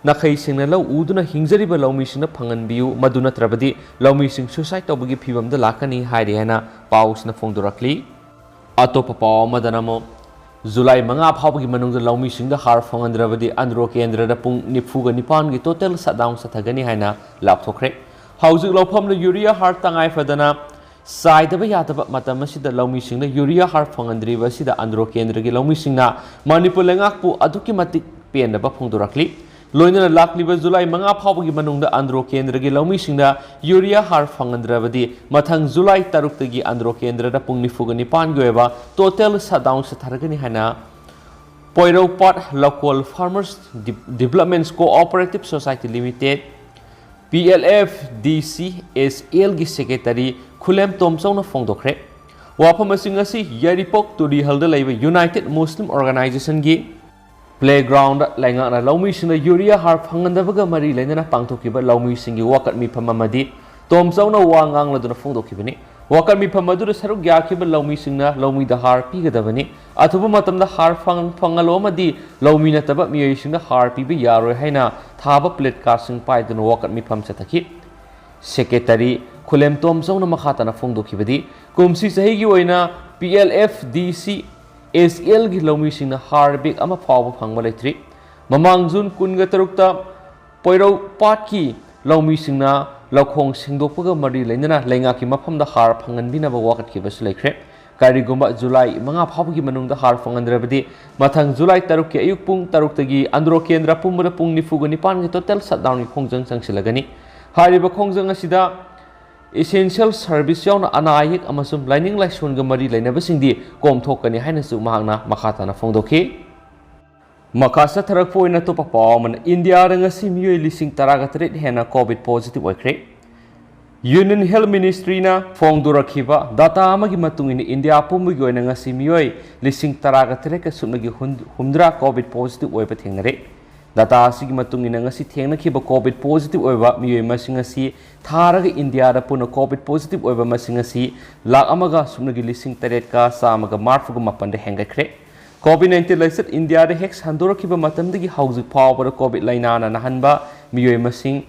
ꯅꯥꯈꯩ ꯁꯦꯡꯅ ꯂꯧ ꯎꯗꯨꯅ ꯍꯤꯡꯖꯔꯤꯕ ꯂꯧꯃꯤꯁꯤꯡꯅ ꯐꯪꯍꯟꯕꯤꯌꯨ, ꯃꯗꯨ ꯅꯠꯇ꯭ꯔꯕꯗꯤ ꯂꯧꯃꯤꯁꯤꯡ suicide ꯇꯧꯕꯒꯤ ꯐꯤꯕꯝꯗ ꯂꯥꯛꯀꯅꯤ ꯍꯥꯏꯔꯤ ꯍꯥꯏꯅ ꯄꯥꯎꯁꯤꯅ ꯐꯣꯡꯗꯣꯔꯛꯂꯤ꯫ ꯑꯇꯣꯞꯄ ꯄꯥꯎ ꯑꯃꯗꯅ ꯑꯃꯨꯛ ꯖꯨꯂꯥꯏ ꯃꯉꯥ ꯐꯥꯎꯕꯒꯤ ꯃꯅꯨꯡꯗ ꯂꯧꯃꯤꯁꯤꯡꯗ ꯍꯥꯔ ꯐꯪꯍꯟꯗ꯭ꯔꯕꯗꯤ ꯑꯟꯗ꯭ꯔꯣ ꯀꯦꯟꯗ꯭ꯔꯗ ꯄꯨꯡ ꯅꯤꯐꯨꯒ ꯅꯤꯄꯥꯟꯒꯤ total shutdown ꯆꯠꯊꯒꯅꯤ ꯍꯥꯏꯅ ꯂꯥꯎꯊꯣꯛꯈ꯭ꯔꯦ꯫ ꯍꯧꯖꯤꯛ ꯂꯧꯐꯝꯗ ꯌꯨꯔꯤꯌꯥ ꯍꯥꯔ ꯇꯉꯥꯏ ꯐꯗꯅ ꯆꯥꯏꯗꯕ ꯌꯥꯗꯕ ꯃꯇꯝ ꯑꯁꯤꯗ ꯂꯧꯃꯤꯁꯤꯡꯅ ꯌꯨꯔꯤꯌꯥ ꯍꯥꯔ ꯐꯪꯍꯟꯗ꯭ꯔꯤꯕ ꯑꯁꯤꯗ ꯑꯟꯗ꯭ꯔꯣ ꯀꯦꯟꯗ꯭ꯔꯒꯤ ꯂꯧꯃꯤꯁꯤꯡꯅ ꯃꯅꯤꯄꯨꯔ ꯂꯩꯉꯥꯛꯄꯨ ꯑꯗꯨꯛꯀꯤ ꯃꯇꯤꯛ ꯄꯦꯟꯗꯕ ꯐꯣꯡꯗꯣꯔꯛꯂꯤ꯫ ꯂꯣꯏꯅꯅ ꯂꯥꯛꯂꯤꯕ ꯖꯨꯂꯥꯏ ꯃꯉꯥ ꯐꯥꯎꯕꯒꯤ ꯃꯅꯨꯡꯗ ꯑꯟꯗ꯭ꯔꯣ ꯀꯦꯟꯗ꯭ꯔꯒꯤ ꯂꯧꯃꯤꯁꯤꯡꯅ ꯌꯨꯔꯤꯌꯥ ꯍꯥꯔ ꯐꯪꯍꯟꯗ꯭ꯔꯕꯗꯤ ꯃꯊꯪ ꯖꯨꯂꯥꯏ ꯇꯔꯨꯛꯇꯒꯤ ꯑꯟꯗ꯭ꯔꯣ ꯀꯦꯟꯗ꯭ꯔꯗ ꯄꯨꯡ ꯅꯤꯐꯨꯒ ꯅꯤꯄꯥꯟꯒꯤ ꯑꯣꯏꯕ total shutdown ꯆꯠꯊꯔꯒꯅꯤ ꯍꯥꯏꯅ ꯄꯣꯏꯔꯧꯄꯥꯠ ꯂꯧꯀꯣꯜ Farmers Development Cooperative Society Limited, P L F D C S L ꯒꯤ secretary ꯈꯨꯂꯦꯝ ꯇꯣꯝꯆꯧꯅ ꯐꯣꯡꯗꯣꯛꯈ꯭ꯔꯦ꯫ ꯋꯥꯐꯝ ꯑꯁꯤꯡ ꯑꯁꯤ ꯌꯥꯏꯔꯤꯄꯣꯛ ꯇꯨꯔꯤꯍꯜꯗ ꯂꯩꯕ United Muslim Organizationꯒꯤ playgroundꯗ ꯂꯩꯉꯥꯛꯅ ꯂꯧꯃꯤꯁꯤꯡꯅ ꯌꯨꯔꯤꯌꯥ ꯍꯥꯔ ꯐꯪꯍꯟꯗꯕꯒ ꯃꯔꯤ ꯂꯩꯅꯅ ꯄꯥꯡꯊꯣꯛꯈꯤꯕ ꯂꯧꯃꯤꯁꯤꯡꯒꯤ ꯋꯥꯀꯠ ꯃꯤꯐꯝ ꯑꯃꯗꯤ ꯇꯣꯝꯆꯧꯅ ꯋꯥ ꯉꯥꯡꯂꯗꯨꯅ ꯐꯣꯡꯗꯣꯛꯈꯤꯕꯅꯤ꯫ ꯋꯥꯀꯠ ꯃꯤꯐꯝ ꯑꯗꯨꯗ ꯁꯔꯨꯛ ꯌꯥꯈꯤꯕ ꯂꯧꯃꯤꯁꯤꯡꯅ ꯂꯧꯃꯤꯗ ꯍꯥꯔ ꯄꯤꯒꯗꯕꯅꯤ, ꯑꯊꯨꯕ ꯃꯇꯝꯗ ꯍꯥꯔ ꯐꯪ-, ꯐꯪꯍꯜꯂꯣ ꯑꯃꯗꯤ ꯂꯧꯃꯤ ꯅꯠꯇꯕ ꯃꯤꯑꯣꯏꯁꯤꯡꯗ ꯍꯥꯔ ꯄꯤꯕ ꯌꯥꯔꯣꯏ ꯍꯥꯏꯅ ꯊꯥꯕ placardꯁꯤꯡ ꯄꯥꯏꯗꯨꯅ ꯋꯥꯀꯠ ꯃꯤꯐꯝ ꯆꯠꯊꯈꯤ꯫ Secretary ꯈꯨꯂꯦꯝ ꯇꯣꯝꯆꯧꯅ ꯃꯈꯥ ꯇꯥꯅ ꯐꯣꯡꯗꯣꯛꯈꯤꯕꯗꯤ, ꯀꯨꯝꯁꯤ ꯆꯍꯤꯒꯤ ꯑꯣꯏꯅ P L F D C S L ꯒꯤ ꯂꯧꯃꯤꯁꯤꯡꯅ ꯍꯥꯔ bag ꯑꯃ ꯐꯥꯎꯕ ꯐꯪꯕ ꯂꯩꯇ꯭ꯔꯤ꯫ ꯃꯃꯥꯡ ꯖꯨꯟ ꯀꯨꯟꯒ ꯇꯔꯨꯛꯇ ꯄꯣꯏꯔꯧ ꯄꯥꯠꯀꯤ ꯂꯧꯃꯤꯁꯤꯡꯅ ꯂꯧꯈꯣꯡ ꯁꯦꯡꯗꯣꯛꯄꯒ ꯃꯔꯤ ꯂꯩꯅꯅ ꯂꯩꯉꯥꯛꯀꯤ ꯃꯐꯝꯗ ꯍꯥꯔ ꯐꯪꯍꯟꯕꯤꯅꯕ ꯋꯥꯀꯠꯈꯤꯕꯁꯨ ꯂꯩꯈ꯭ꯔꯦ꯫ ꯀꯔꯤꯒꯨꯝꯕ ꯖꯨꯂꯥꯏ ꯃꯉꯥ ꯐꯥꯎꯕꯒꯤ ꯃꯅꯨꯡꯗ ꯍꯥꯔ ꯐꯪꯍꯟꯗ꯭ꯔꯕꯗꯤ ꯃꯊꯪ ꯖꯨꯂꯥꯏ ꯇꯔꯨꯛꯀꯤ ꯑꯌꯨꯛ ꯄꯨꯡ ꯇꯔꯨꯛꯇꯒꯤ ꯑꯟꯗ꯭ꯔꯣ ꯀꯦꯟꯗ꯭ꯔ ꯄꯨꯝꯕꯗ ꯄꯨꯡ ꯅꯤꯐꯨꯒ ꯅꯤꯄꯥꯟꯒꯤ total shutdownꯒꯤ ꯈꯣꯡꯖꯪ ꯆꯪꯁꯤꯜꯂꯒꯅꯤ꯫ ꯍꯥꯏꯔꯤꯕ ꯈꯣꯡꯖꯪ ꯑꯁꯤꯗ essential service ꯌꯥꯎꯅ ꯑꯅꯥ ꯑꯌꯦꯛ ꯑꯃꯁꯨꯡ ꯂꯥꯏꯅꯤꯡ ꯂꯥꯏꯁꯣꯟꯒ ꯃꯔꯤ ꯂꯩꯅꯕꯁꯤꯡꯗꯤ ꯀꯣꯝꯊꯣꯛꯀꯅꯤ ꯍꯥꯏꯅꯁꯨ ꯃꯍꯥꯛꯅ ꯃꯈꯥ ꯇꯥꯅ ꯐꯣꯡꯗꯣꯛꯈꯤ꯫ ꯃꯈꯥ ꯆꯠꯊꯔꯛꯄ ꯑꯣꯏꯅ ꯑꯇꯣꯞꯄ ꯄꯥꯎ ꯑꯃꯅ, ꯏꯟꯗꯤꯌꯥꯗ ꯉꯁꯤ ꯃꯤꯑꯣꯏ ꯂꯤꯁꯤꯡ ꯇꯔꯥꯒ ꯇꯔꯦꯠ ꯍꯦꯟꯅ COVID positive ꯑꯣꯏꯈ꯭ꯔꯦ꯫ Union Health Ministryꯅ ꯐꯣꯡꯗꯣꯔꯛꯈꯤꯕ data ꯑꯃꯒꯤ ꯃꯇꯨꯡ ꯏꯟꯅ ꯏꯟꯗꯤꯌꯥ ꯄꯨꯝꯕꯒꯤ ꯑꯣꯏꯅ ꯉꯁꯤ ꯃꯤꯑꯣꯏ ꯂꯤꯁꯤꯡ ꯇꯔꯥꯒ ꯇꯔꯦꯠꯀ ꯁꯨꯞꯅꯒꯤ ꯍꯨꯝ-, ꯍꯨꯝꯗ꯭ꯔꯥ COVID positive ꯑꯣꯏꯕ ꯊꯦꯡꯅꯔꯦ꯫ ꯗꯥꯇꯥ ꯑꯁꯤꯒꯤ ꯃꯇꯨꯡ ꯏꯟꯅ ꯉꯁꯤ ꯊꯦꯡꯅꯈꯤꯕ ꯀꯣꯚꯤꯗ ꯄꯣꯖꯤꯇꯤꯚ ꯑꯣꯏꯕ ꯃꯤꯑꯣꯏ ꯃꯁꯤꯡ ꯑꯁꯤ ꯊꯥꯔꯒ ꯏꯟꯗꯤꯌꯥꯗ ꯄꯨꯟꯅ ꯀꯣꯚꯤꯗ ꯄꯣꯖꯤꯇꯤꯚ ꯑꯣꯏꯕ ꯃꯁꯤꯡ ꯑꯁꯤ ꯂꯥꯈ ꯑꯃꯒ ꯁꯨꯞꯅꯒꯤ ꯂꯤꯁꯤꯡ ꯇꯔꯦꯠꯀ ꯆꯥꯝꯃꯒ ꯃꯔꯤꯐꯨꯒ ꯃꯥꯄꯟꯗ ꯍꯦꯟꯒꯠꯈ꯭ꯔꯦ꯫ ꯀꯣꯚꯤꯗ ꯅꯥꯏꯟꯇꯤꯟ ꯂꯥꯏꯆꯠ ꯏꯟꯗꯤꯌꯥꯗ ꯍꯦꯛ ꯁꯟꯗꯣꯔꯛꯈꯤꯕ ꯃꯇꯝꯗꯒꯤ ꯍꯧꯖꯤꯛ ꯐꯥꯎꯕꯗ ꯀꯣꯚꯤꯗ ꯂꯥꯏꯅꯥꯅ ꯅꯥꯍꯟꯕ ꯃꯤꯑꯣꯏ ꯃꯁꯤꯡ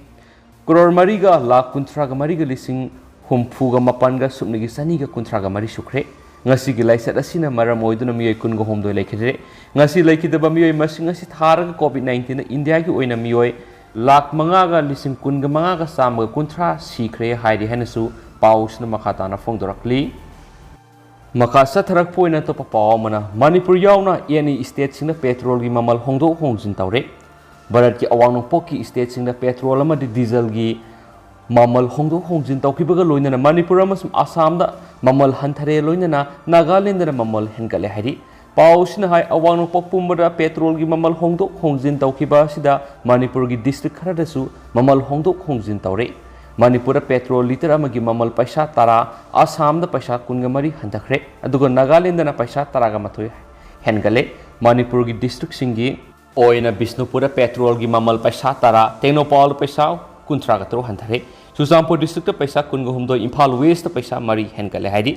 ꯀ꯭ꯔꯣꯔ ꯃꯔꯤꯒ ꯂꯥꯈ ꯀꯨꯟꯊ꯭ꯔꯥꯒ ꯃꯔꯤꯒ ꯂꯤꯁꯤꯡ ꯍꯨꯝꯐꯨꯒ ꯃꯥꯄꯟꯒ ꯁꯨꯞꯅꯒꯤ ꯆꯅꯤꯒ ꯀꯨꯟꯊ꯭ꯔꯥꯒ ꯃꯔꯤ ꯁꯨꯈ꯭ꯔꯦ꯫ ꯉꯁꯤꯒꯤ ꯂꯥꯏꯆꯠ ꯑꯁꯤꯅ ꯃꯔꯝ ꯑꯣꯏꯗꯨꯅ ꯃꯤꯑꯣꯏ ꯀꯨꯟꯒ ꯍꯨꯝꯗꯣꯏ ꯂꯩꯈꯤꯗ꯭ꯔꯦ꯫ ꯉꯁꯤ ꯂꯩꯈꯤꯗꯕ ꯃꯤꯑꯣꯏ ꯃꯁꯤꯡ ꯑꯁꯤ ꯊꯥꯔꯒ ꯀꯣꯚꯤꯗ ꯅꯥꯏꯟꯇꯤꯟꯅ ꯏꯟꯗꯤꯌꯥꯒꯤ ꯑꯣꯏꯅ ꯃꯤꯑꯣꯏ ꯂꯥꯈ ꯃꯉꯥꯒ ꯂꯤꯁꯤꯡ ꯀꯨꯟꯒ ꯃꯉꯥꯒ ꯆꯥꯝꯃꯒ ꯀꯨꯟꯊ꯭ꯔꯥ ꯁꯤꯈ꯭ꯔꯦ ꯍꯥꯏꯔꯤ ꯍꯥꯏꯅꯁꯨ ꯄꯥꯎꯁꯤꯅ ꯃꯈꯥ ꯇꯥꯅ ꯐꯣꯡꯗꯣꯔꯛꯂꯤ꯫ ꯃꯈꯥ ꯆꯠꯊꯔꯛꯄ ꯑꯣꯏꯅ ꯑꯇꯣꯞꯄ ꯄꯥꯎ ꯑꯃꯅ, ꯃꯅꯤꯄꯨꯔ ꯌꯥꯎꯅ ꯑꯦꯅꯤ ꯁ꯭ꯇꯦꯠꯁꯤꯡꯅ ꯄꯦꯇ꯭ꯔꯣꯜꯒꯤ ꯃꯃꯜ ꯍꯣꯡꯗꯣꯛ ꯍꯣꯡꯖꯤꯟ ꯇꯧꯔꯦ꯫ ꯚꯥꯔꯠꯀꯤ ꯑꯋꯥꯡ ꯅꯣꯡꯄꯣꯛꯀꯤ ꯁ꯭ꯇꯦꯠꯁꯤꯡꯗ ꯄꯦꯇ꯭ꯔꯣꯜ ꯑꯃꯗꯤ ꯗꯤꯖꯜꯒꯤ ꯃꯃꯜ ꯍꯣꯡꯗꯣꯛ ꯍꯣꯡꯖꯤꯟ ꯇꯧꯈꯤꯕꯒ ꯂꯣꯏꯅꯅ ꯃꯅꯤꯄꯨꯔ ꯑꯃꯁꯨꯡ ꯑꯁꯥꯝꯗ ꯃꯃꯜ ꯍꯟꯊꯔꯦ, ꯂꯣꯏꯅꯅ ꯅꯥꯒꯥꯂꯦꯟꯗꯅ ꯃꯃꯜ ꯍꯦꯟꯒꯠꯂꯦ ꯍꯥꯏꯔꯤ꯫ ꯄꯥꯎ ꯑꯁꯤꯅ ꯍꯥꯏ, ꯑꯋꯥꯡ ꯅꯣꯡꯄꯣꯛ ꯄꯨꯝꯕꯗ ꯄꯦꯇ꯭ꯔꯣꯜꯒꯤ ꯃꯃꯜ ꯍꯣꯡꯗꯣꯛ ꯍꯣꯡꯖꯤꯟ ꯇꯧꯈꯤꯕ ꯑꯁꯤꯗ ꯃꯅꯤꯄꯨꯔꯒꯤ ꯗꯤꯁꯇ꯭ꯔꯤꯛ ꯈꯔꯗꯁꯨ ꯃꯃꯜ ꯍꯣꯡꯗꯣꯛ ꯍꯣꯡꯖꯤꯟ ꯇꯧꯔꯦ꯫ ꯃꯅꯤꯄꯨꯔꯗ ꯄꯦꯇ꯭ꯔꯣꯜ ꯂꯤꯇꯔ ꯑꯃꯒꯤ ꯃꯃꯜ ꯄꯩꯁꯥ ꯇꯔꯥ, ꯑꯁꯥꯝꯗ ꯄꯩꯁꯥ ꯀꯨꯟꯒ ꯃꯔꯤ ꯍꯟꯊꯈ꯭ꯔꯦ, ꯑꯗꯨꯒ ꯅꯥꯒꯥꯂꯦꯟꯗꯅ ꯄꯩꯁꯥ ꯇꯔꯥꯒ ꯃꯥꯊꯣꯏ ꯍꯦꯟꯒꯠꯂꯦ꯫ ꯃꯅꯤꯄꯨꯔꯒꯤ ꯗꯤꯁꯇ꯭ꯔꯤꯛꯁꯤꯡꯒꯤ ꯑꯣꯏꯅ ꯕꯤꯁꯅꯨꯄꯨꯔꯗ ꯄꯦꯇ꯭ꯔꯣꯜꯒꯤ ꯃꯃꯜ ꯄꯩꯁꯥ ꯇꯔꯥ, ꯇꯦꯡꯅꯧꯄꯥꯜꯗ ꯄꯩꯁꯥ ꯀꯨꯟꯊ꯭ꯔꯥꯒ ꯇꯔꯨꯛ ꯍꯟꯊꯔꯦ꯫ ꯆꯨꯔꯆꯥꯟꯄꯨꯔ ꯗꯤꯁꯇ꯭ꯔꯤꯛꯇ ꯄꯩꯁꯥ ꯀꯨꯟꯒ ꯍꯨꯝꯗꯣꯏ, ꯏꯝꯐꯥꯜ ꯋꯦꯁꯇ ꯄꯩꯁꯥ ꯃꯔꯤ ꯍꯦꯟꯒꯠꯂꯦ ꯍꯥꯏꯔꯤ꯫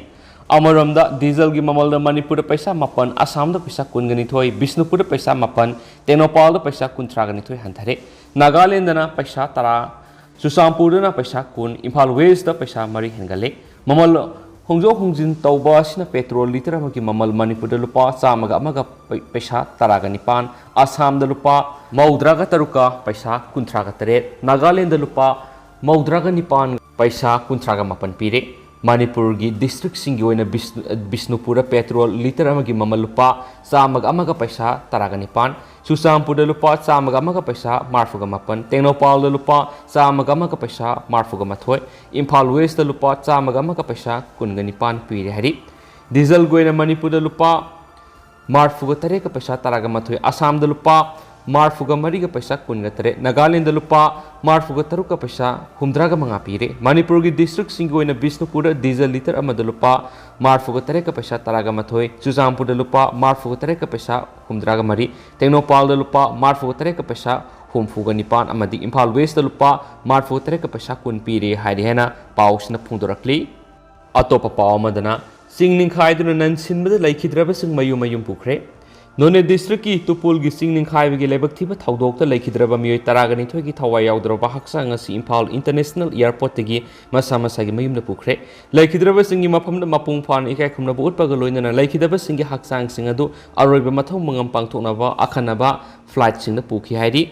ꯑꯃꯔꯣꯝꯗ ꯗꯤꯖꯜꯒꯤ ꯃꯃꯜꯗ ꯃꯅꯤꯄꯨꯔꯗ ꯄꯩꯁꯥ ꯃꯥꯄꯟ, ꯑꯁꯥꯝꯗ ꯄꯩꯁꯥ ꯀꯨꯟꯒ ꯅꯤꯊꯣꯏ, ꯕꯤꯁꯅꯨꯄꯨꯔꯗ ꯄꯩꯁꯥ ꯃꯥꯄꯟ, ꯇꯦꯡꯅꯧꯄꯥꯜꯗ ꯄꯩꯁꯥ ꯀꯨꯟꯊ꯭ꯔꯥꯒ ꯅꯤꯊꯣꯏ ꯍꯟꯊꯔꯦ꯫ ꯅꯥꯒꯥꯂꯦꯟꯗꯅ ꯄꯩꯁꯥ ꯇꯔꯥ, ꯆꯨꯔꯆꯥꯟꯄꯨꯔꯗꯅ ꯄꯩꯁꯥ ꯀꯨꯟ, ꯏꯝꯐꯥꯜ ꯋꯦꯁꯇ ꯄꯩꯁꯥ ꯃꯔꯤ ꯍꯦꯟꯒꯠꯂꯦ꯫ ꯃꯃꯜ ꯍꯣꯡꯗꯣꯛ ꯍꯣꯡꯖꯤꯟ ꯇꯧꯕ ꯑꯁꯤꯅ ꯄꯦꯇ꯭ꯔꯣꯜ ꯂꯤꯇꯔ ꯑꯃꯒꯤ ꯃꯃꯜ ꯃꯅꯤꯄꯨꯔꯗ ꯂꯨꯄꯥ ꯆꯥꯝꯃꯒ ꯑꯃꯒ ꯄꯩ-, ꯄꯩꯁꯥ ꯇꯔꯥꯒ ꯅꯤꯄꯥꯟ, ꯑꯁꯥꯝꯗ ꯂꯨꯄꯥ ꯃꯧꯗ꯭ꯔꯥꯒ ꯇꯔꯨꯛꯀ ꯄꯩꯁꯥ ꯀꯨꯟꯊ꯭ꯔꯥꯒ ꯇꯔꯦꯠ, ꯅꯥꯒꯥꯂꯦꯟꯗ ꯂꯨꯄꯥ ꯃꯧꯗ꯭ꯔꯥꯒ ꯅꯤꯄꯥꯟ ꯄꯩꯁꯥ ꯀꯨꯟꯊ꯭ꯔꯥꯒ ꯃꯥꯄꯟ ꯄꯤꯔꯦ꯫ ꯃꯅꯤꯄꯨꯔꯒꯤ ꯗꯤꯁꯇ꯭ꯔꯤꯛꯁꯤꯡꯒꯤ ꯑꯣꯏꯅ ꯕꯤꯁ-, ꯕꯤꯁꯅꯨꯄꯨꯔꯗ ꯄꯦꯇ꯭ꯔꯣꯜ ꯂꯤꯇꯔ ꯑꯃꯒꯤ ꯃꯃꯜ ꯂꯨꯄꯥ ꯆꯥꯝꯃꯒ ꯑꯃꯒ ꯄꯩꯁꯥ ꯇꯔꯥꯒ ꯅꯤꯄꯥꯟ, ꯆꯨꯔꯆꯥꯟꯄꯨꯔꯗ ꯂꯨꯄꯥ ꯆꯥꯝꯃꯒ ꯑꯃꯒ ꯄꯩꯁꯥ ꯃꯔꯤꯐꯨꯒ ꯃꯥꯄꯟ, ꯇꯦꯡꯅꯧꯄꯥꯜꯗ ꯂꯨꯄꯥ ꯆꯥꯝꯃꯒ ꯑꯃꯒ ꯄꯩꯁꯥ ꯃꯔꯤꯐꯨꯒ ꯃꯥꯊꯣꯏ, ꯏꯝꯐꯥꯜ ꯋꯦꯁꯇ ꯂꯨꯄꯥ ꯆꯥꯝꯃꯒ ꯑꯃꯒ ꯄꯩꯁꯥ ꯀꯨꯟꯒ ꯅꯤꯄꯥꯟ ꯄꯤꯔꯦ ꯍꯥꯏꯔꯤ꯫ ꯗꯤꯖꯜꯒꯤ ꯑꯣꯏꯅ ꯃꯅꯤꯄꯨꯔꯗ ꯂꯨꯄꯥ ꯃꯔꯤꯐꯨꯒ ꯇꯔꯦꯠꯀ ꯄꯩꯁꯥ ꯇꯔꯥꯒ ꯃꯥꯊꯣꯏ, ꯑꯁꯥꯝꯗ ꯂꯨꯄꯥ ꯃꯔꯤꯐꯨꯒ ꯃꯔꯤꯒ ꯄꯩꯁꯥ ꯀꯨꯟꯒ ꯇꯔꯦꯠ, ꯅꯥꯒꯥꯂꯦꯟꯗ ꯂꯨꯄꯥ ꯃꯔꯤꯐꯨꯒ ꯇꯔꯨꯛꯀ ꯄꯩꯁꯥ ꯍꯨꯝꯗ꯭ꯔꯥꯒ ꯃꯉꯥ ꯄꯤꯔꯦ꯫ ꯃꯅꯤꯄꯨꯔꯒꯤ districtꯁꯤꯡꯒꯤ ꯑꯣꯏꯅ ꯕꯤꯁꯅꯨꯄꯨꯔꯗ diesel litre ꯑꯃꯗ ꯂꯨꯄꯥ ꯃꯔꯤꯐꯨꯒ ꯇꯔꯦꯠꯀ ꯄꯩꯁꯥ ꯇꯔꯥꯒ ꯃꯥꯊꯣꯏ, ꯆꯨꯔꯆꯥꯟꯄꯨꯔꯗ ꯂꯨꯄꯥ ꯃꯔꯤꯐꯨꯒ ꯇꯔꯦꯠꯀ ꯄꯩꯁꯥ ꯍꯨꯝꯗ꯭ꯔꯥꯒ ꯃꯔꯤ, ꯇꯦꯡꯅꯧꯄꯥꯜꯗ ꯂꯨꯄꯥ ꯃꯔꯤꯐꯨꯒ ꯇꯔꯦꯠꯀ ꯄꯩꯁꯥ ꯍꯨꯝꯐꯨꯒ ꯅꯤꯄꯥꯟ ꯑꯃꯗꯤ ꯏꯝꯐꯥꯜ Westꯇ ꯂꯨꯄꯥ ꯃꯔꯤꯐꯨꯒ ꯇꯔꯦꯠꯀ ꯄꯩꯁꯥ ꯀꯨꯟ ꯄꯤꯔꯦ ꯍꯥꯏꯔꯤ ꯍꯥꯏꯅ ꯄꯥꯎꯁꯤꯅ ꯐꯣꯡꯗꯣꯔꯛꯂꯤ꯫ ꯑꯇꯣꯞꯄ ꯄꯥꯎ ꯑꯃꯗꯅ, ꯆꯤꯡ ꯅꯤꯡꯈꯥꯏꯗꯨꯅ ꯅꯟꯁꯤꯟꯕꯗ ꯂꯩꯈꯤꯗ꯭ꯔꯕꯁꯤꯡ ꯃꯌꯨꯝ ꯃꯌꯨꯝ ꯄꯨꯈ꯭ꯔꯦ꯫ ꯅꯣꯅꯦ districtꯀꯤ ꯇꯨꯄꯨꯜꯒꯤ ꯆꯤꯡ ꯅꯤꯡꯈꯥꯏꯕꯒꯤ ꯂꯥꯏꯕꯛ ꯊꯤꯕ ꯊꯧꯗꯣꯛꯇ ꯂꯩꯈꯤꯗ꯭ꯔꯕ ꯃꯤꯑꯣꯏ ꯇꯔꯥꯒ ꯅꯤꯊꯣꯏꯒꯤ ꯊꯋꯥꯏ ꯌꯥꯎꯗ꯭ꯔꯕ ꯍꯛꯆꯥꯡ ꯑꯁꯤ ꯏꯝꯐꯥꯜ International Airportꯇꯒꯤ ꯃꯁꯥ ꯃꯁꯥꯒꯤ ꯃꯌꯨꯝꯗ ꯄꯨꯈ꯭ꯔꯦ꯫ ꯂꯩꯈꯤꯗ꯭ꯔꯕꯁꯤꯡꯒꯤ ꯃꯐꯝꯗ ꯃꯄꯨꯡ ꯐꯥꯅ ꯏꯀꯥꯏ ꯈꯨꯝꯅꯕ ꯎꯠꯄꯒ ꯂꯣꯏꯅꯅ ꯂꯩꯈꯤꯗꯕꯁꯤꯡꯒꯤ ꯍꯛꯆꯥꯡꯁꯤꯡ ꯑꯗꯨ ꯑꯔꯣꯏꯕ ꯃꯊꯧ ꯃꯉꯝ ꯄꯥꯡꯊꯣꯛꯅꯕ ꯑꯈꯟꯅꯕ flightꯁꯤꯡꯗ ꯄꯨꯈꯤ ꯍꯥꯏꯔꯤ꯫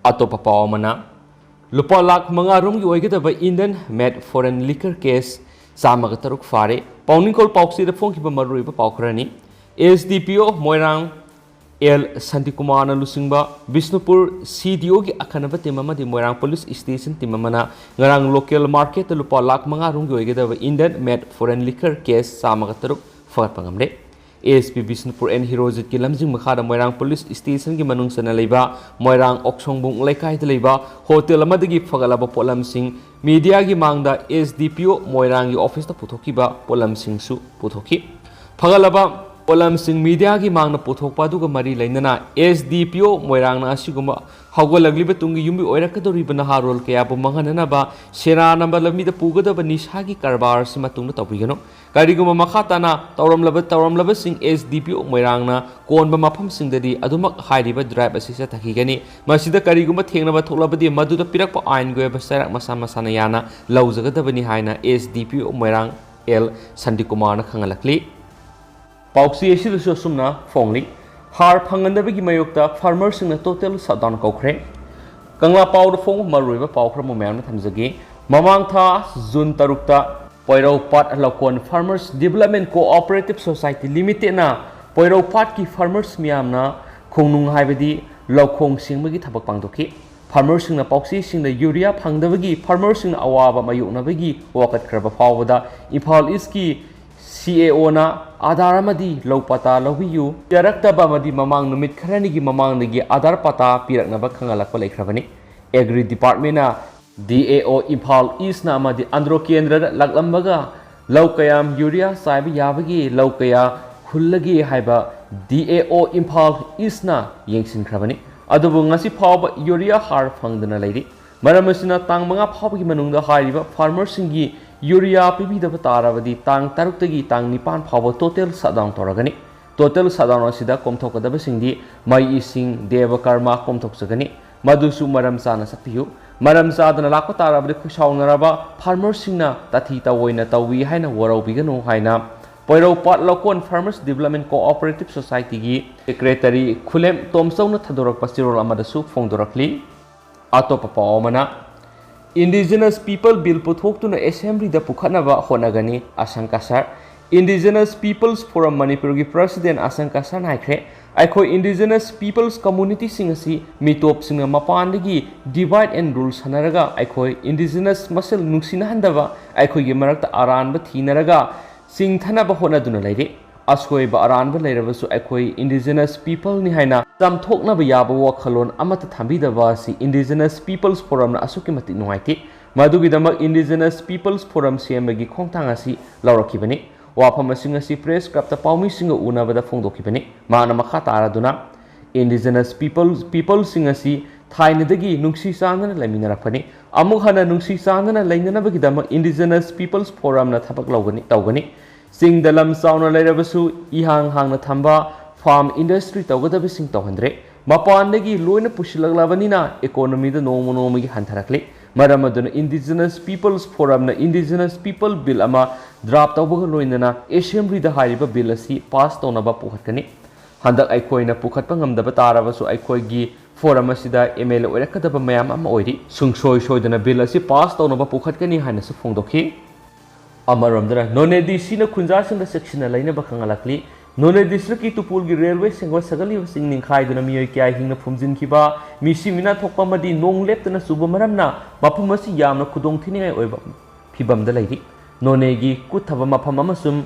ꯑꯇꯣꯞꯄ ꯄꯥꯎ ꯑꯃꯅ, ꯂꯨꯄꯥ ꯂꯥꯈ ꯃꯉꯥ ꯔꯣꯝꯒꯤ ꯑꯣꯏꯒꯗꯕ Indian made foreign liquor case ꯆꯥꯝꯃꯒ ꯇꯔꯨꯛ ꯐꯥꯔꯦ꯫ ꯄꯥꯎꯅꯤꯡꯀꯣꯜ ꯄꯥꯎꯆꯦꯗ ꯐꯣꯡꯈꯤꯕ ꯃꯔꯨꯑꯣꯏꯕ ꯄꯥꯎ ꯈꯔꯅꯤ꯫ S D P O ꯃꯣꯏꯔꯥꯡ ꯑꯦꯜ ꯁꯥꯟꯇꯤꯀꯨꯃꯥꯔꯅ ꯂꯨꯆꯤꯡꯕ ꯕꯤꯁꯅꯨꯄꯨꯔ C D Oꯒꯤ ꯑꯈꯟꯅꯕ team ꯑꯃꯗꯤ ꯃꯣꯏꯔꯥꯡ police station team ꯑꯃꯅ ꯉꯔꯥꯡ local marketꯇ ꯂꯨꯄꯥ ꯂꯥꯈ ꯃꯉꯥ ꯔꯣꯝꯒꯤ ꯑꯣꯏꯒꯗꯕ Indian made foreign liquor case ꯆꯥꯝꯃꯒ ꯇꯔꯨꯛ ꯐꯒꯠꯄ ꯉꯝꯂꯦ꯫ S P ꯕꯤꯁꯅꯨꯄꯨꯔ ꯑꯦꯟ ꯍꯤꯔꯣꯖꯤꯠꯀꯤ ꯂꯝꯖꯤꯡ ꯃꯈꯥꯗ ꯃꯣꯏꯔꯥꯡ police stationꯒꯤ ꯃꯅꯨꯡ ꯆꯟꯅ ꯂꯩꯕ ꯃꯣꯏꯔꯥꯡ ꯑꯣꯛꯁꯣꯡꯕꯨꯡ ꯂꯩꯀꯥꯏꯗ ꯂꯩꯕ hotel ꯑꯃꯗꯒꯤ ꯐꯒꯠꯂꯕ ꯄꯣꯠꯂꯝꯁꯤꯡ mediaꯒꯤ ꯃꯥꯡꯗ S D P O ꯃꯣꯏꯔꯥꯡꯒꯤ officeꯇ ꯄꯨꯊꯣꯛꯈꯤꯕ ꯄꯣꯠꯂꯝꯁꯤꯡꯁꯨ ꯄꯨꯊꯣꯛꯈꯤ꯫ ꯐꯒꯠꯂꯕ ꯄꯣꯠꯂꯝꯁꯤꯡ mediaꯒꯤ ꯃꯥꯡꯗ ꯄꯨꯊꯣꯛꯄ ꯑꯗꯨꯒ ꯃꯔꯤ ꯂꯩꯅꯅ S D P O ꯃꯣꯏꯔꯥꯡꯅ ꯑꯁꯤꯒꯨꯝꯕ ꯍꯧꯒꯠꯂꯛꯂꯤꯕ ꯇꯨꯡꯒꯤ ꯌꯨꯝꯕꯤ ꯑꯣꯏꯔꯛꯀꯗꯧꯔꯤꯕ ꯅꯍꯥꯔꯣꯜ ꯀꯌꯥꯕꯨ ꯃꯥꯡꯍꯟꯅꯅꯕ ꯁꯦꯔꯥꯟꯅꯕ ꯂꯝꯕꯤꯗ ꯄꯨꯒꯗꯕ ꯅꯤꯁꯥꯒꯤ ꯀꯔꯕꯥꯔ ꯑꯁꯤ ꯃꯇꯨꯡꯗ ꯇꯧꯕꯤꯒꯅꯨ꯫ ꯀꯔꯤꯒꯨꯝꯕ ꯃꯈꯥ ꯇꯥꯅ ꯇꯧꯔꯝꯂꯕ, ꯇꯧꯔꯝꯂꯕꯁꯤꯡ S D P O ꯃꯣꯏꯔꯥꯡꯅ ꯀꯣꯟꯕ ꯃꯐꯝꯁꯤꯡꯗꯗꯤ ꯑꯗꯨꯃꯛ ꯍꯥꯏꯔꯤꯕ drive ꯑꯁꯤ ꯆꯠꯊꯈꯤꯒꯅꯤ꯫ ꯃꯁꯤꯗ ꯀꯔꯤꯒꯨꯝꯕ ꯊꯦꯡꯅꯕ ꯊꯣꯛꯂꯕꯗꯤ ꯃꯗꯨꯗ ꯄꯤꯔꯛꯄ ꯑꯥꯏꯟꯒꯤ ꯑꯣꯏꯕ ꯆꯩꯔꯥꯛ ꯃꯁꯥ ꯃꯁꯥꯅ ꯌꯥꯅ ꯂꯧꯖꯒꯗꯕꯅꯤ ꯍꯥꯏꯅ S D P O ꯃꯣꯏꯔꯥꯡ ꯑꯦꯜ ꯁꯥꯟꯇꯤꯀꯨꯃꯥꯔꯅ ꯈꯪꯍꯜꯂꯛꯂꯤ꯫ ꯄꯥꯎꯆꯦ ꯑꯁꯤꯗꯁꯨ ꯑꯁꯨꯝꯅ ꯐꯣꯡꯂꯤ꯫ ꯍꯥꯔ ꯐꯪꯍꯟꯗꯕꯒꯤ ꯃꯥꯌꯣꯛꯇ farmerꯁꯤꯡꯅ total shutdown ꯀꯧꯈ꯭ꯔꯦ꯫ ꯀꯪꯂꯥ ꯄꯥꯎꯗ ꯐꯣꯡꯕ ꯃꯔꯨꯑꯣꯏꯕ ꯄꯥꯎ ꯈꯔ ꯑꯃꯨꯛ ꯃꯌꯥꯝꯅ ꯊꯝꯖꯒꯦ꯫ ꯃꯃꯥꯡ ꯊꯥ June ꯇꯔꯨꯛꯇ ꯄꯣꯏꯔꯧ ꯄꯥꯠ ꯂꯧꯀꯣꯟ Farmers Development Cooperative Society Limitedꯅ ꯄꯣꯏꯔꯧ ꯄꯥꯠꯀꯤ farmers ꯃꯤꯌꯥꯝꯅ ꯈꯣꯡꯅꯨꯡ ꯍꯥꯏꯕꯗꯤ ꯂꯧꯈꯣꯡ ꯁꯦꯡꯕꯒꯤ ꯊꯕꯛ ꯄꯥꯡꯊꯣꯛꯈꯤ꯫ Farmerꯁꯤꯡꯅ ꯄꯥꯎꯆꯦꯁꯤꯡꯗ urea ꯐꯪꯗꯕꯒꯤ farmerꯁꯤꯡꯅ ꯑꯋꯥꯕ ꯃꯥꯌꯣꯛꯅꯕꯒꯤ ꯋꯥꯀꯠꯈ꯭ꯔꯕ ꯐꯥꯎꯕꯗ ꯏꯝꯐꯥꯜ Eastꯀꯤ ꯁꯤ ꯑꯦ ꯑꯣꯅ ꯑꯥꯙꯥꯔ ꯑꯃꯗꯤ ꯂꯧ ꯄꯇꯥ ꯂꯧꯕꯤꯌꯨ ꯌꯥꯔꯛꯇꯕ ꯑꯃꯗꯤ ꯃꯃꯥꯡ ꯅꯨꯃꯤꯠ ꯈꯔꯅꯤꯒꯤ ꯃꯃꯥꯡꯗꯒꯤ ꯑꯥꯙꯥꯔ ꯄꯇꯥ ꯄꯤꯔꯛꯅꯕ ꯈꯪꯍꯜꯂꯛꯄ ꯂꯩꯈ꯭ꯔꯕꯅꯤ꯫ ꯑꯦꯒ꯭ꯔꯤ ꯗꯤꯄꯥꯔꯠꯃꯦꯟꯅ ꯗꯤ ꯑꯦ ꯑꯣ ꯏꯝꯐꯥꯜ ꯏꯁꯅ ꯑꯃꯗꯤ ꯑꯟꯗ꯭ꯔꯣ ꯀꯦꯟꯗ꯭ꯔꯗ ꯂꯥꯛꯂꯝꯕꯒ ꯂꯧ ꯀꯌꯥꯝ ꯌꯨꯔꯤꯌꯥ ꯆꯥꯏꯕ ꯌꯥꯕꯒꯦ, ꯂꯧ ꯀꯌꯥ ꯍꯨꯜꯂꯒꯦ ꯍꯥꯏꯕ ꯗꯤ ꯑꯦ ꯑꯣ ꯏꯝꯐꯥꯜ ꯏꯁꯅ ꯌꯦꯡꯁꯤꯟꯈ꯭ꯔꯕꯅꯤ꯫ ꯑꯗꯨꯕꯨ ꯉꯁꯤ ꯐꯥꯎꯕ ꯌꯨꯔꯤꯌꯥ ꯍꯥꯔ ꯐꯪꯗꯅ ꯂꯩꯔꯤ꯫ ꯃꯔꯝ ꯑꯁꯤꯅ ꯇꯥꯡ ꯃꯉꯥ ꯐꯥꯎꯕꯒꯤ ꯃꯅꯨꯡꯗ ꯍꯥꯏꯔꯤꯕ ꯐꯥꯔꯃꯔꯁꯤꯡꯒꯤ ꯌꯨꯔꯤꯌꯥ ꯄꯤꯕꯤꯗꯕ ꯇꯥꯔꯕꯗꯤ ꯇꯥꯡ ꯇꯔꯨꯛꯇꯒꯤ ꯇꯥꯡ ꯅꯤꯄꯥꯟ ꯐꯥꯎꯕ ꯇꯣꯇꯦꯜ ꯁꯠꯗꯥꯎꯟ ꯇꯧꯔꯒꯅꯤ꯫ ꯇꯣꯇꯦꯜ ꯁꯠꯗꯥꯎꯟ ꯑꯁꯤꯗ ꯀꯣꯝꯊꯣꯛꯀꯗꯕꯁꯤꯡꯗꯤ ꯃꯩ, ꯏꯁꯤꯡ, ꯗꯦꯕ ꯀꯔꯃ ꯀꯣꯝꯊꯣꯛꯆꯒꯅꯤ꯫ ꯃꯗꯨꯁꯨ ꯃꯔꯝ ꯆꯥꯅ ꯆꯠꯄꯤꯌꯨ꯫ ꯃꯔꯝ ꯆꯥꯗꯅ ꯂꯥꯛꯄ ꯇꯥꯔꯕꯗꯤ ꯈꯨꯠꯁꯥꯎꯅꯔꯕ ꯐꯥꯔꯃꯔꯁꯤꯡꯅ ꯇꯥꯊꯤ ꯇꯧꯑꯣꯏꯅ ꯇꯧꯏ ꯍꯥꯏꯅ ꯋꯥꯔꯧꯕꯤꯒꯅꯨ ꯍꯥꯏꯅ ꯄꯣꯏꯔꯧꯄꯥꯠ ꯂꯧꯀꯣꯟ ꯐꯥꯔꯃꯔꯁ ꯗꯤꯕꯂꯞꯃꯦꯟ ꯀꯣꯑꯣꯄꯔꯦꯇꯤꯞ ꯁꯣꯁꯥꯏꯇꯤꯒꯤ ꯁꯦꯀ꯭ꯔꯦꯇꯔꯤ ꯈꯨꯂꯦꯝ ꯇꯣꯝꯆꯧꯅ ꯊꯥꯗꯣꯔꯛꯄ ꯆꯦꯔꯣꯜ ꯑꯃꯗꯁꯨ ꯐꯣꯡꯗꯣꯔꯛꯂꯤ꯫ ꯑꯇꯣꯞꯄ ꯄꯥꯎ ꯑꯃꯅ, ꯏꯟꯗꯤꯖꯤꯅꯁ ꯄꯤꯄꯜ ꯕꯤꯜ ꯄꯨꯊꯣꯛꯇꯨꯅ ꯑꯦꯁꯦꯝꯕ꯭ꯂꯤꯗ ꯄꯨꯈꯠꯅꯕ ꯍꯣꯠꯅꯒꯅꯤ, ꯑꯁꯪꯀ ꯁꯔ꯫ ꯏꯟꯗꯤꯖꯤꯅꯁ ꯄꯤꯄꯜꯁ ꯐꯣꯔꯝ ꯃꯅꯤꯄꯨꯔꯒꯤ ꯄ꯭ꯔꯁꯤꯗꯦꯟ ꯑꯁꯪꯀ ꯁꯔꯅ ꯍꯥꯏꯈ꯭ꯔꯦ, ꯑꯩꯈꯣꯏ ꯏꯟꯗꯤꯖꯤꯅꯁ ꯄꯤꯄꯜꯁ ꯀꯝꯃꯨꯅꯤꯇꯤꯁꯤꯡ ꯑꯁꯤ ꯃꯤꯇꯣꯞꯁꯤꯡꯅ ꯃꯄꯥꯟꯗꯒꯤ ꯗꯤꯚꯥꯏꯗ ꯑꯦꯟ ꯔꯨꯜ ꯁꯥꯟꯅꯔꯒ ꯑꯩꯈꯣꯏ ꯏꯟꯗꯤꯖꯤꯅꯁ ꯃꯁꯦꯜ ꯅꯨꯡꯁꯤꯅꯍꯟꯗꯕ, ꯑꯩꯈꯣꯏꯒꯤ ꯃꯔꯛꯇ ꯑꯔꯥꯟꯕ ꯊꯤꯅꯔꯒ ꯆꯤꯡꯊꯅꯕ ꯍꯣꯠꯅꯗꯨꯅ ꯂꯩꯔꯤ꯫ ꯑꯁꯣꯏꯕ ꯑꯔꯥꯟꯕ ꯂꯩꯔꯕꯁꯨ ꯑꯩꯈꯣꯏ ꯏꯟꯗꯤꯖꯤꯅꯁ ꯄꯤꯄꯜꯅꯤ ꯍꯥꯏꯅ ꯆꯥꯝꯊꯣꯛꯅꯕ ꯌꯥꯕ ꯋꯥꯈꯜꯂꯣꯟ ꯑꯃꯠꯇ ꯊꯝꯕꯤꯗꯕ ꯑꯁꯤ ꯏꯟꯗꯤꯖꯤꯅꯁ ꯄꯤꯄꯜꯁ ꯐꯣꯔꯝꯅ ꯑꯁꯨꯛꯀꯤ ꯃꯇꯤꯛ ꯅꯨꯡꯉꯥꯏꯇꯦ꯫ ꯃꯗꯨꯒꯤꯗꯃꯛ ꯏꯟꯗꯤꯖꯤꯅꯁ ꯄꯤꯄꯜꯁ ꯐꯣꯔꯝ ꯁꯦꯝꯕꯒꯤ ꯈꯣꯡꯊꯥꯡ ꯑꯁꯤ ꯂꯧꯔꯛꯈꯤꯕꯅꯤ꯫ ꯋꯥꯐꯝꯁꯤꯡ ꯑꯁꯤ ꯄ꯭ꯔꯦꯁ ꯀ꯭ꯂꯕꯇ ꯄꯥꯎꯃꯤꯁꯤꯡꯒ ꯎꯅꯕꯗ ꯐꯣꯡꯗꯣꯛꯈꯤꯕꯅꯤ꯫ ꯃꯍꯥꯛꯅ ꯃꯈꯥ ꯇꯥꯔꯗꯨꯅ, ꯏꯟꯗꯤꯖꯤꯅꯁ ꯄꯤꯄꯜ, ꯄꯤꯄꯜꯁꯤꯡ ꯑꯁꯤ ꯊꯥꯏꯅꯗꯒꯤ ꯅꯨꯡꯁꯤ ꯆꯥꯟꯅꯅ ꯂꯩꯃꯤꯟꯅꯔꯛꯄꯅꯤ꯫ ꯑꯃꯨꯛ ꯍꯟꯅ ꯅꯨꯡꯁꯤ ꯆꯥꯟꯅꯅ ꯂꯩꯅꯅꯕꯒꯤꯗꯃꯛ ꯏꯟꯗꯤꯖꯤꯅꯁ ꯄꯤꯄꯜꯁ ꯐꯣꯔꯝꯅ ꯊꯕꯛ ꯂꯧꯒꯅꯤ, ꯇꯧꯒꯅꯤ꯫ ꯆꯤꯡꯗ ꯂꯝ ꯆꯥꯎꯅ ꯂꯩꯔꯕꯁꯨ ꯏꯍꯥꯡ ꯍꯥꯡꯅ ꯊꯝꯕ, ꯐꯥꯔꯝ ꯏꯟꯗꯁꯇ꯭ꯔꯤ ꯇꯧꯒꯗꯕꯁꯤꯡ ꯇꯧꯍꯟꯗ꯭ꯔꯦ꯫ ꯃꯄꯥꯟꯗꯒꯤ ꯂꯣꯏꯅ ꯄꯨꯁꯤꯜꯂꯛꯂꯕꯅꯤꯅ ꯏꯀꯣꯅꯣꯃꯤꯗ ꯅꯣꯡꯃ ꯅꯣꯡꯃꯒꯤ ꯍꯟꯊꯔꯛꯂꯤ꯫ ꯃꯔꯝ ꯑꯗꯨꯅ ꯏꯟꯗꯤꯖꯤꯅꯁ ꯄꯤꯄꯜꯁ ꯐꯣꯔꯝꯅ ꯏꯟꯗꯤꯖꯤꯅꯁ ꯄꯤꯄꯜ ꯕꯤꯜ ꯑꯃ ꯗ꯭ꯔꯥꯐ ꯇꯧꯕꯒ ꯂꯣꯏꯅꯅ ꯑꯦꯁꯦꯝꯕ꯭ꯂꯤꯗ ꯍꯥꯏꯔꯤꯕ ꯕꯤꯜ ꯑꯁꯤ ꯄꯥꯁ ꯇꯧꯅꯕ ꯄꯨꯈꯠꯀꯅꯤ꯫ ꯍꯟꯗꯛ ꯑꯩꯈꯣꯏꯅ ꯄꯨꯈꯠꯄ ꯉꯝꯗꯕ ꯇꯥꯔꯕꯁꯨ ꯑꯩꯈꯣꯏꯒꯤ ꯐꯣꯔꯝ ꯑꯁꯤꯗ ꯑꯦꯝ ꯑꯦꯜ ꯑꯦ ꯑꯣꯏꯔꯛꯀꯗꯕ ꯃꯌꯥꯝ ꯑꯃ ꯑꯣꯏꯔꯤ꯫ ꯁꯨꯡꯁꯣꯏ ꯁꯣꯏꯗꯅ ꯕꯤꯜ ꯑꯁꯤ ꯄꯥꯁ ꯇꯧꯅꯕ ꯄꯨꯈꯠꯀꯅꯤ ꯍꯥꯏꯅꯁꯨ ꯐꯣꯡꯗꯣꯛꯈꯤ꯫ ꯑꯃꯔꯣꯝꯗꯅ ꯅꯣꯅꯦ ꯗꯤ ꯁꯤꯅ ꯈꯨꯟꯖꯥꯁꯤꯡꯗ ꯆꯦꯛꯁꯤꯟꯅ ꯂꯩꯅꯕ ꯈꯪꯍꯜꯂꯛꯂꯤ꯫ ꯅꯣꯅꯦ ꯗꯤꯁꯇ꯭ꯔꯤꯛꯀꯤ ꯇꯨꯄꯨꯜꯒꯤ ꯔꯦꯜꯋꯦ ꯁꯦꯡꯕ ꯁꯥꯒꯠꯂꯤꯕꯁꯤꯡ ꯅꯤꯡꯈꯥꯏꯗꯨꯅ ꯃꯤꯑꯣꯏ ꯀꯌꯥ ꯍꯤꯡꯅ ꯐꯨꯝꯖꯤꯟꯈꯤꯕ, ꯃꯤꯁꯤ ꯃꯤꯅꯥ ꯊꯣꯛꯄ ꯑꯃꯗꯤ ꯅꯣꯡ ꯂꯦꯞꯇꯅ ꯆꯨꯕ ꯃꯔꯝꯅ ꯃꯐꯝ ꯑꯁꯤ ꯌꯥꯝꯅ ꯈꯨꯗꯣꯡ ꯊꯤꯅꯤꯡꯉꯥꯏ ꯑꯣꯏꯕ ꯐꯤꯕꯝꯗ ꯂꯩꯔꯤ꯫ ꯅꯣꯅꯦꯒꯤ ꯀꯨꯠꯊꯕ ꯃꯐꯝ ꯑꯃꯁꯨꯡ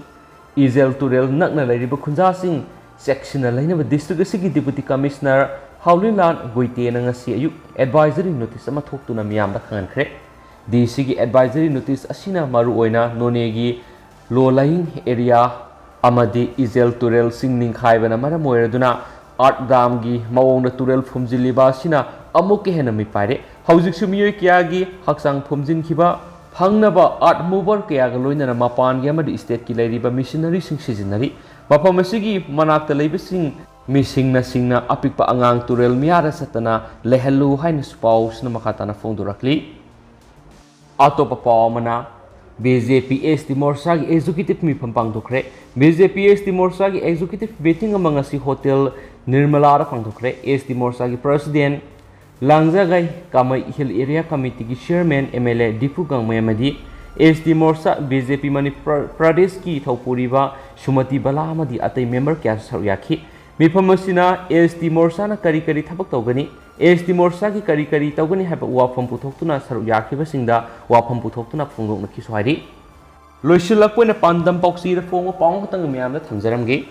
ꯏꯖꯦꯜ ꯇꯨꯔꯦꯜ ꯅꯛꯅ ꯂꯩꯔꯤꯕ ꯈꯨꯟꯖꯥꯁꯤꯡ ꯆꯦꯛꯁꯤꯟꯅ ꯂꯩꯅꯕ district ꯑꯁꯤꯒꯤ Deputy Commissioner ꯍꯥꯎꯂꯤꯂꯥꯜ ꯒꯨꯏꯇꯦꯅ ꯉꯁꯤ ꯑꯌꯨꯛ advisory notice ꯑꯃ ꯊꯣꯛꯇꯨꯅ ꯃꯤꯌꯥꯝꯗ ꯈꯪꯍꯟꯈ꯭ꯔꯦ꯫ DCꯒꯤ advisory notice ꯑꯁꯤꯅ ꯃꯔꯨꯑꯣꯏꯅ ꯅꯣꯅꯦꯒꯤ low lying area ꯑꯃꯗꯤ ꯏꯖꯦꯜ ꯇꯨꯔꯦꯜꯁꯤꯡ ꯅꯤꯡꯈꯥꯏꯕꯅ ꯃꯔꯝ ꯑꯣꯏꯔꯗꯨꯅ earth damꯒꯤ ꯃꯑꯣꯡꯗ ꯇꯨꯔꯦꯜ ꯐꯨꯝꯖꯤꯜꯂꯤꯕ ꯑꯁꯤꯅ ꯑꯃꯨꯛꯀ ꯍꯦꯟꯅ ꯃꯤꯄꯥꯏꯔꯦ꯫ ꯍꯧꯖꯤꯛꯁꯨ ꯃꯤꯑꯣꯏ ꯀꯌꯥꯒꯤ ꯍꯛꯆꯥꯡ ꯐꯨꯝꯖꯤꯟꯈꯤꯕ ꯐꯪꯅꯕ earth mover ꯀꯌꯥꯒ ꯂꯣꯏꯅꯅ ꯃꯄꯥꯟꯒꯤ ꯑꯃꯗꯤ stateꯀꯤ ꯂꯩꯔꯤꯕ machineryꯁꯤꯡ ꯁꯤꯖꯤꯟꯅꯔꯤ꯫ ꯃꯐꯝ ꯑꯁꯤꯒꯤ ꯃꯅꯥꯛꯇ ꯂꯩꯕꯁꯤꯡ ꯃꯤꯁꯤꯡꯅ ꯁꯤꯡꯅ ꯑꯄꯤꯛꯄ ꯑꯉꯥꯡ ꯇꯨꯔꯦꯜ ꯃꯌꯥꯗ ꯆꯠꯇꯅ ꯂꯩꯍꯜꯂꯨ ꯍꯥꯏꯅꯁꯨ ꯄꯥꯎꯁꯤꯅ ꯃꯈꯥ ꯇꯥꯅ ꯐꯣꯡꯗꯣꯔꯛꯂꯤ꯫ ꯑꯇꯣꯞꯄ ꯄꯥꯎ ꯑꯃꯅ, BJP ST Morchaꯒꯤ executive ꯃꯤꯐꯝ ꯄꯥꯡꯊꯣꯛꯈ꯭ꯔꯦ꯫ BJP ST Morchaꯒꯤ executive meeting ꯑꯃ ꯉꯁꯤ Hotel Nirmalaꯗ ꯄꯥꯡꯊꯣꯛꯈ꯭ꯔꯦ꯫ ST Morchaꯒꯤ president ꯂꯥꯡꯖꯒꯥꯏ ꯀꯥꯃꯩ Hill Area Committeeꯒꯤ chairman MLA Dipu ꯒꯥꯡꯃꯩ ꯑꯃꯗꯤ ST Morcha BJP ꯃꯅꯤꯄꯨꯔ ꯄ꯭ꯔꯗꯦꯁꯀꯤ ꯊꯧꯄꯨꯔꯤꯕ ꯁꯨꯃꯇꯤ ꯕꯂꯥ ꯑꯃꯗꯤ ꯑꯇꯩ member ꯀꯌꯥꯁꯨ ꯁꯔꯨꯛ ꯌꯥꯈꯤ꯫ ꯃꯤꯐꯝ ꯑꯁꯤꯅ ST Morchaꯅ ꯀꯔꯤ ꯀꯔꯤ ꯊꯕꯛ ꯇꯧꯒꯅꯤ, ST Morchaꯒꯤ ꯀꯔꯤ ꯀꯔꯤ ꯇꯧꯒꯅꯤ ꯍꯥꯏꯕ ꯋꯥꯐꯝ ꯄꯨꯊꯣꯛꯇꯨꯅ ꯁꯔꯨꯛ ꯌꯥꯈꯤꯕꯁꯤꯡꯗ ꯋꯥꯐꯝ ꯄꯨꯊꯣꯛꯇꯨꯅ ꯐꯣꯡꯗꯣꯛꯅꯈꯤꯁꯨ ꯍꯥꯏꯔꯤ꯫ ꯂꯣꯏꯁꯤꯜꯂꯛꯄ ꯑꯣꯏꯅ ꯄꯥꯟꯗꯝ ꯄꯥꯎꯆꯦꯗ ꯐꯣꯡꯕ ꯄꯥꯎ ꯑꯃꯈꯛꯇꯪ ꯃꯌꯥꯝꯗ ꯊꯝꯖꯔꯝꯒꯦ꯫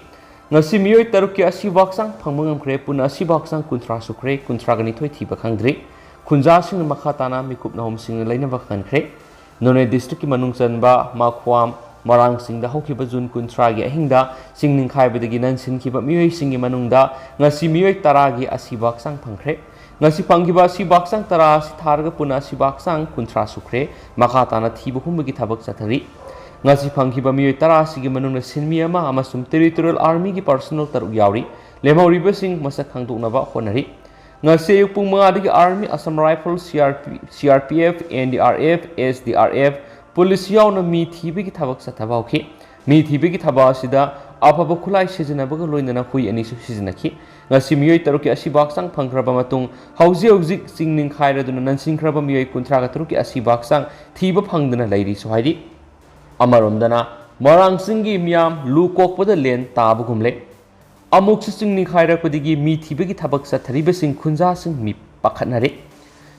ꯉꯁꯤ ꯃꯤꯑꯣꯏ ꯇꯔꯨꯛꯀꯤ ꯑꯁꯤꯕ ꯍꯛꯆꯥꯡ ꯐꯪꯕ ꯉꯝꯈ꯭ꯔꯦ꯫ ꯄꯨꯟꯅ ꯑꯁꯤꯕ ꯍꯛꯆꯥꯡ ꯀꯨꯟꯊ꯭ꯔꯥ ꯁꯨꯈ꯭ꯔꯦ, ꯀꯨꯟꯊ꯭ꯔꯥꯒ ꯅꯤꯊꯣꯏ ꯊꯤꯕ ꯈꯪꯗ꯭ꯔꯤ꯫ ꯈꯨꯟꯖꯥꯁꯤꯡꯅ ꯃꯈꯥ ꯇꯥꯅ ꯃꯤꯀꯨꯞ ꯅꯍꯨꯝꯁꯤꯡꯅ ꯂꯩꯅꯕ ꯈꯪꯍꯟꯈ꯭ꯔꯦ꯫ ꯅꯣꯅꯦ districtꯀꯤ ꯃꯅꯨꯡ ꯆꯟꯕ ꯃꯈ꯭ꯋꯥꯝ, ꯃꯣꯏꯔꯥꯡꯁꯤꯡꯗ ꯍꯧꯈꯤꯕ ꯖꯨꯟ ꯀꯨꯟꯊ꯭ꯔꯥꯒꯤ ꯑꯍꯤꯡꯗ ꯆꯤꯡ ꯅꯤꯡꯈꯥꯏꯕꯗꯒꯤ ꯅꯟꯁꯤꯟꯈꯤꯕ ꯃꯤꯑꯣꯏꯁꯤꯡꯒꯤ ꯃꯅꯨꯡꯗ ꯉꯁꯤ ꯃꯤꯑꯣꯏ ꯇꯔꯥꯒꯤ ꯑꯁꯤꯕ ꯍꯛꯆꯥꯡ ꯐꯪꯈ꯭ꯔꯦ꯫ ꯉꯁꯤ ꯐꯪꯈꯤꯕ ꯑꯁꯤꯕ ꯍꯛꯆꯥꯡ ꯇꯔꯥ ꯑꯁꯤ ꯊꯥꯔꯒ ꯄꯨꯟꯅ ꯑꯁꯤꯕ ꯍꯛꯆꯥꯡ ꯀꯨꯟꯊ꯭ꯔꯥ ꯁꯨꯈ꯭ꯔꯦ꯫ ꯃꯈꯥ ꯇꯥꯅ ꯊꯤꯕ ꯍꯨꯝꯕꯒꯤ ꯊꯕꯛ ꯆꯠꯊꯔꯤ꯫ ꯉꯁꯤ ꯐꯪꯈꯤꯕ ꯃꯤꯑꯣꯏ ꯇꯔꯥ ꯑꯁꯤꯒꯤ ꯃꯅꯨꯡꯗ ꯁꯤꯟꯃꯤ ꯑꯃ ꯑꯃꯁꯨꯡ territorial armyꯒꯤ personnel ꯇꯔꯨꯛ ꯌꯥꯎꯔꯤ꯫ ꯂꯦꯝꯍꯧꯔꯤꯕꯁꯤꯡ ꯃꯁꯛ ꯈꯪꯗꯣꯛꯅꯕ ꯍꯣꯠꯅꯔꯤ꯫ ꯉꯁꯤ ꯑꯌꯨꯛ ꯄꯨꯡ ꯃꯉꯥꯗꯒꯤ Army, Assam Rifle, CRP, CRPF, NDRF, SDRF, police ꯌꯥꯎꯅ ꯃꯤ ꯊꯤꯕꯒꯤ ꯊꯕꯛ ꯆꯠꯊꯕ ꯍꯧꯈꯤ꯫ ꯃꯤ ꯊꯤꯕꯒꯤ ꯊꯕꯛ ꯑꯁꯤꯗ ꯑꯐꯕ ꯈꯨꯠꯂꯥꯏ ꯁꯤꯖꯤꯟꯅꯕꯒ ꯂꯣꯏꯅꯅ ꯍꯨꯏ ꯑꯅꯤꯁꯨ ꯁꯤꯖꯤꯟꯅꯈꯤ꯫ ꯉꯁꯤ ꯃꯤꯑꯣꯏ ꯇꯔꯨꯛꯀꯤ ꯑꯁꯤꯕ ꯍꯛꯆꯥꯡ ꯐꯪꯈ꯭ꯔꯕ ꯃꯇꯨꯡ, ꯍꯧꯖꯤꯛ ꯍꯧꯖꯤꯛ ꯆꯤꯡ ꯅꯤꯡꯈꯥꯏꯔꯗꯨꯅ ꯅꯟꯁꯤꯟꯈ꯭ꯔꯕ ꯃꯤꯑꯣꯏ ꯀꯨꯟꯊ꯭ꯔꯥꯒ ꯇꯔꯨꯛꯀꯤ ꯑꯁꯤꯕ ꯍꯛꯆꯥꯡ ꯊꯤꯕ ꯐꯪꯗꯅ ꯂꯩꯔꯤꯁꯨ ꯍꯥꯏꯔꯤ꯫ ꯑꯃꯔꯣꯝꯗꯅ, ꯃꯣꯏꯔꯥꯡ ꯆꯤꯡꯒꯤ ꯃꯤꯌꯥꯝ ꯂꯨ ꯀꯣꯛꯄꯗ ꯂꯦꯟ ꯇꯥꯕꯒꯨꯝꯂꯦ꯫ ꯑꯃꯨꯛꯁꯨ ꯆꯤꯡ ꯅꯤꯡꯈꯥꯏꯔꯛꯄꯗꯒꯤ ꯃꯤ ꯊꯤꯕꯒꯤ ꯊꯕꯛ ꯆꯠꯊꯔꯤꯕꯁꯤꯡ ꯈꯨꯟꯖꯥꯁꯤꯡ ꯃꯤ ꯄꯥꯈꯠꯅꯔꯦ꯫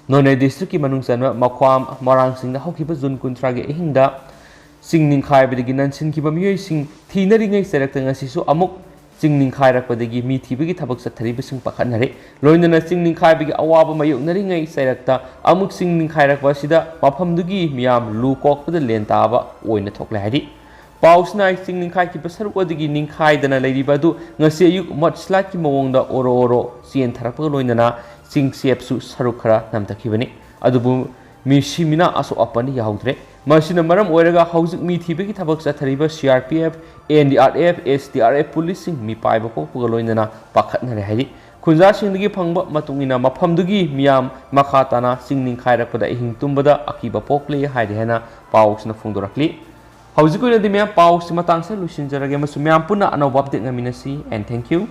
ꯅꯣꯅꯦ districtꯀꯤ ꯃꯅꯨꯡ ꯆꯟꯕ ꯃꯈ꯭ꯋꯥꯝ, ꯃꯣꯏꯔꯥꯡꯁꯤꯡꯗ ꯍꯧꯈꯤꯕ ꯖꯨꯟ ꯀꯨꯟꯊ꯭ꯔꯥꯒꯤ ꯑꯍꯤꯡꯗ ꯆꯤꯡ ꯅꯤꯡꯈꯥꯏꯕꯗꯒꯤ ꯅꯟꯁꯤꯟꯈꯤꯕ ꯃꯤꯑꯣꯏꯁꯤꯡ ꯊꯤꯅꯔꯤꯉꯩ ꯆꯩꯔꯛꯇ ꯉꯁꯤꯁꯨ ꯑꯃꯨꯛ ꯆꯤꯡ ꯅꯤꯡꯈꯥꯏꯔꯛꯄꯗꯒꯤ ꯃꯤ ꯊꯤꯕꯒꯤ ꯊꯕꯛ ꯆꯠꯊꯔꯤꯕꯁꯤꯡ ꯄꯥꯈꯠꯅꯔꯦ꯫ ꯂꯣꯏꯅꯅ ꯆꯤꯡ ꯅꯤꯡꯈꯥꯏꯕꯒꯤ ꯑꯋꯥꯕ ꯃꯥꯌꯣꯛꯅꯔꯤꯉꯩ ꯆꯩꯔꯛꯇ ꯑꯃꯨꯛ ꯆꯤꯡ ꯅꯤꯡꯈꯥꯏꯔꯛꯄ ꯑꯁꯤꯗ ꯃꯐꯝꯗꯨꯒꯤ ꯃꯤꯌꯥꯝ ꯂꯨ ꯀꯣꯛꯄꯗ ꯂꯦꯟ ꯇꯥꯕ ꯑꯣꯏꯅ ꯊꯣꯛꯂꯦ ꯍꯥꯏꯔꯤ꯫ ꯄꯥꯎꯁꯤꯅ ꯆꯤꯡ ꯅꯤꯡꯈꯥꯏꯈꯤꯕ ꯁꯔꯨꯛ ꯑꯗꯨꯒꯤ ꯅꯤꯡꯈꯥꯏꯗꯅ ꯂꯩꯔꯤꯕ ꯑꯗꯨ ꯉꯁꯤ ꯑꯌꯨꯛ ꯃꯗꯁ꯭ꯂꯥꯏꯗꯀꯤ ꯃꯑꯣꯡꯗ ꯑꯣꯔꯣ ꯑꯣꯔꯣ ꯆꯦꯟꯊꯔꯛꯄꯒ ꯂꯣꯏꯅꯅ ꯆꯤꯡ ꯆꯦꯞꯁꯨ ꯁꯔꯨꯛ ꯈꯔ ꯅꯝꯊꯈꯤꯕꯅꯤ꯫ ꯑꯗꯨꯕꯨ ꯃꯤꯁꯤ ꯃꯤꯅꯥ ꯑꯁꯣꯛ ꯑꯄꯟ ꯌꯥꯎꯗ꯭ꯔꯦ꯫ ꯃꯁꯤꯅ ꯃꯔꯝ ꯑꯣꯏꯔꯒ ꯍꯧꯖꯤꯛ ꯃꯤ ꯊꯤꯕꯒꯤ ꯊꯕꯛ ꯆꯠꯊꯔꯤꯕ C R P F, N D R F, S D R F, ꯄꯨꯂꯤꯁꯁꯤꯡ ꯃꯤꯄꯥꯏꯕ ꯄꯣꯛꯄꯒ ꯂꯣꯏꯅꯅ ꯄꯥꯈꯠꯅꯔꯦ ꯍꯥꯏꯔꯤ꯫ ꯈꯨꯟꯖꯥꯁꯤꯡꯗꯒꯤ ꯐꯪꯕ ꯃꯇꯨꯡ ꯏꯟꯅ ꯃꯐꯝꯗꯨꯒꯤ ꯃꯤꯌꯥꯝ ꯃꯈꯥ ꯇꯥꯅ ꯆꯤꯡ ꯅꯤꯡꯈꯥꯏꯔꯛꯄꯗ ꯑꯍꯤꯡ ꯇꯨꯝꯕꯗ ꯑꯀꯤꯕ ꯄꯣꯛꯂꯦ ꯍꯥꯏꯔꯤ ꯍꯥꯏꯅ ꯄꯥꯎꯁꯤꯅ ꯐꯣꯡꯗꯣꯔꯛꯂꯤ꯫ ꯍꯧꯖꯤꯛ ꯑꯣꯏꯅꯗꯤ ꯃꯌꯥꯝ ꯄꯥꯎꯁꯤ ꯃꯇꯥꯡꯁꯤꯗ ꯂꯣꯏꯁꯤꯟꯖꯔꯒꯦ ꯑꯃꯁꯨꯡ ꯃꯌꯥꯝ ꯄꯨꯟꯅ ꯑꯅꯧꯕ update ꯉꯥꯏꯃꯤꯟꯅꯁꯤ, and thank you꯫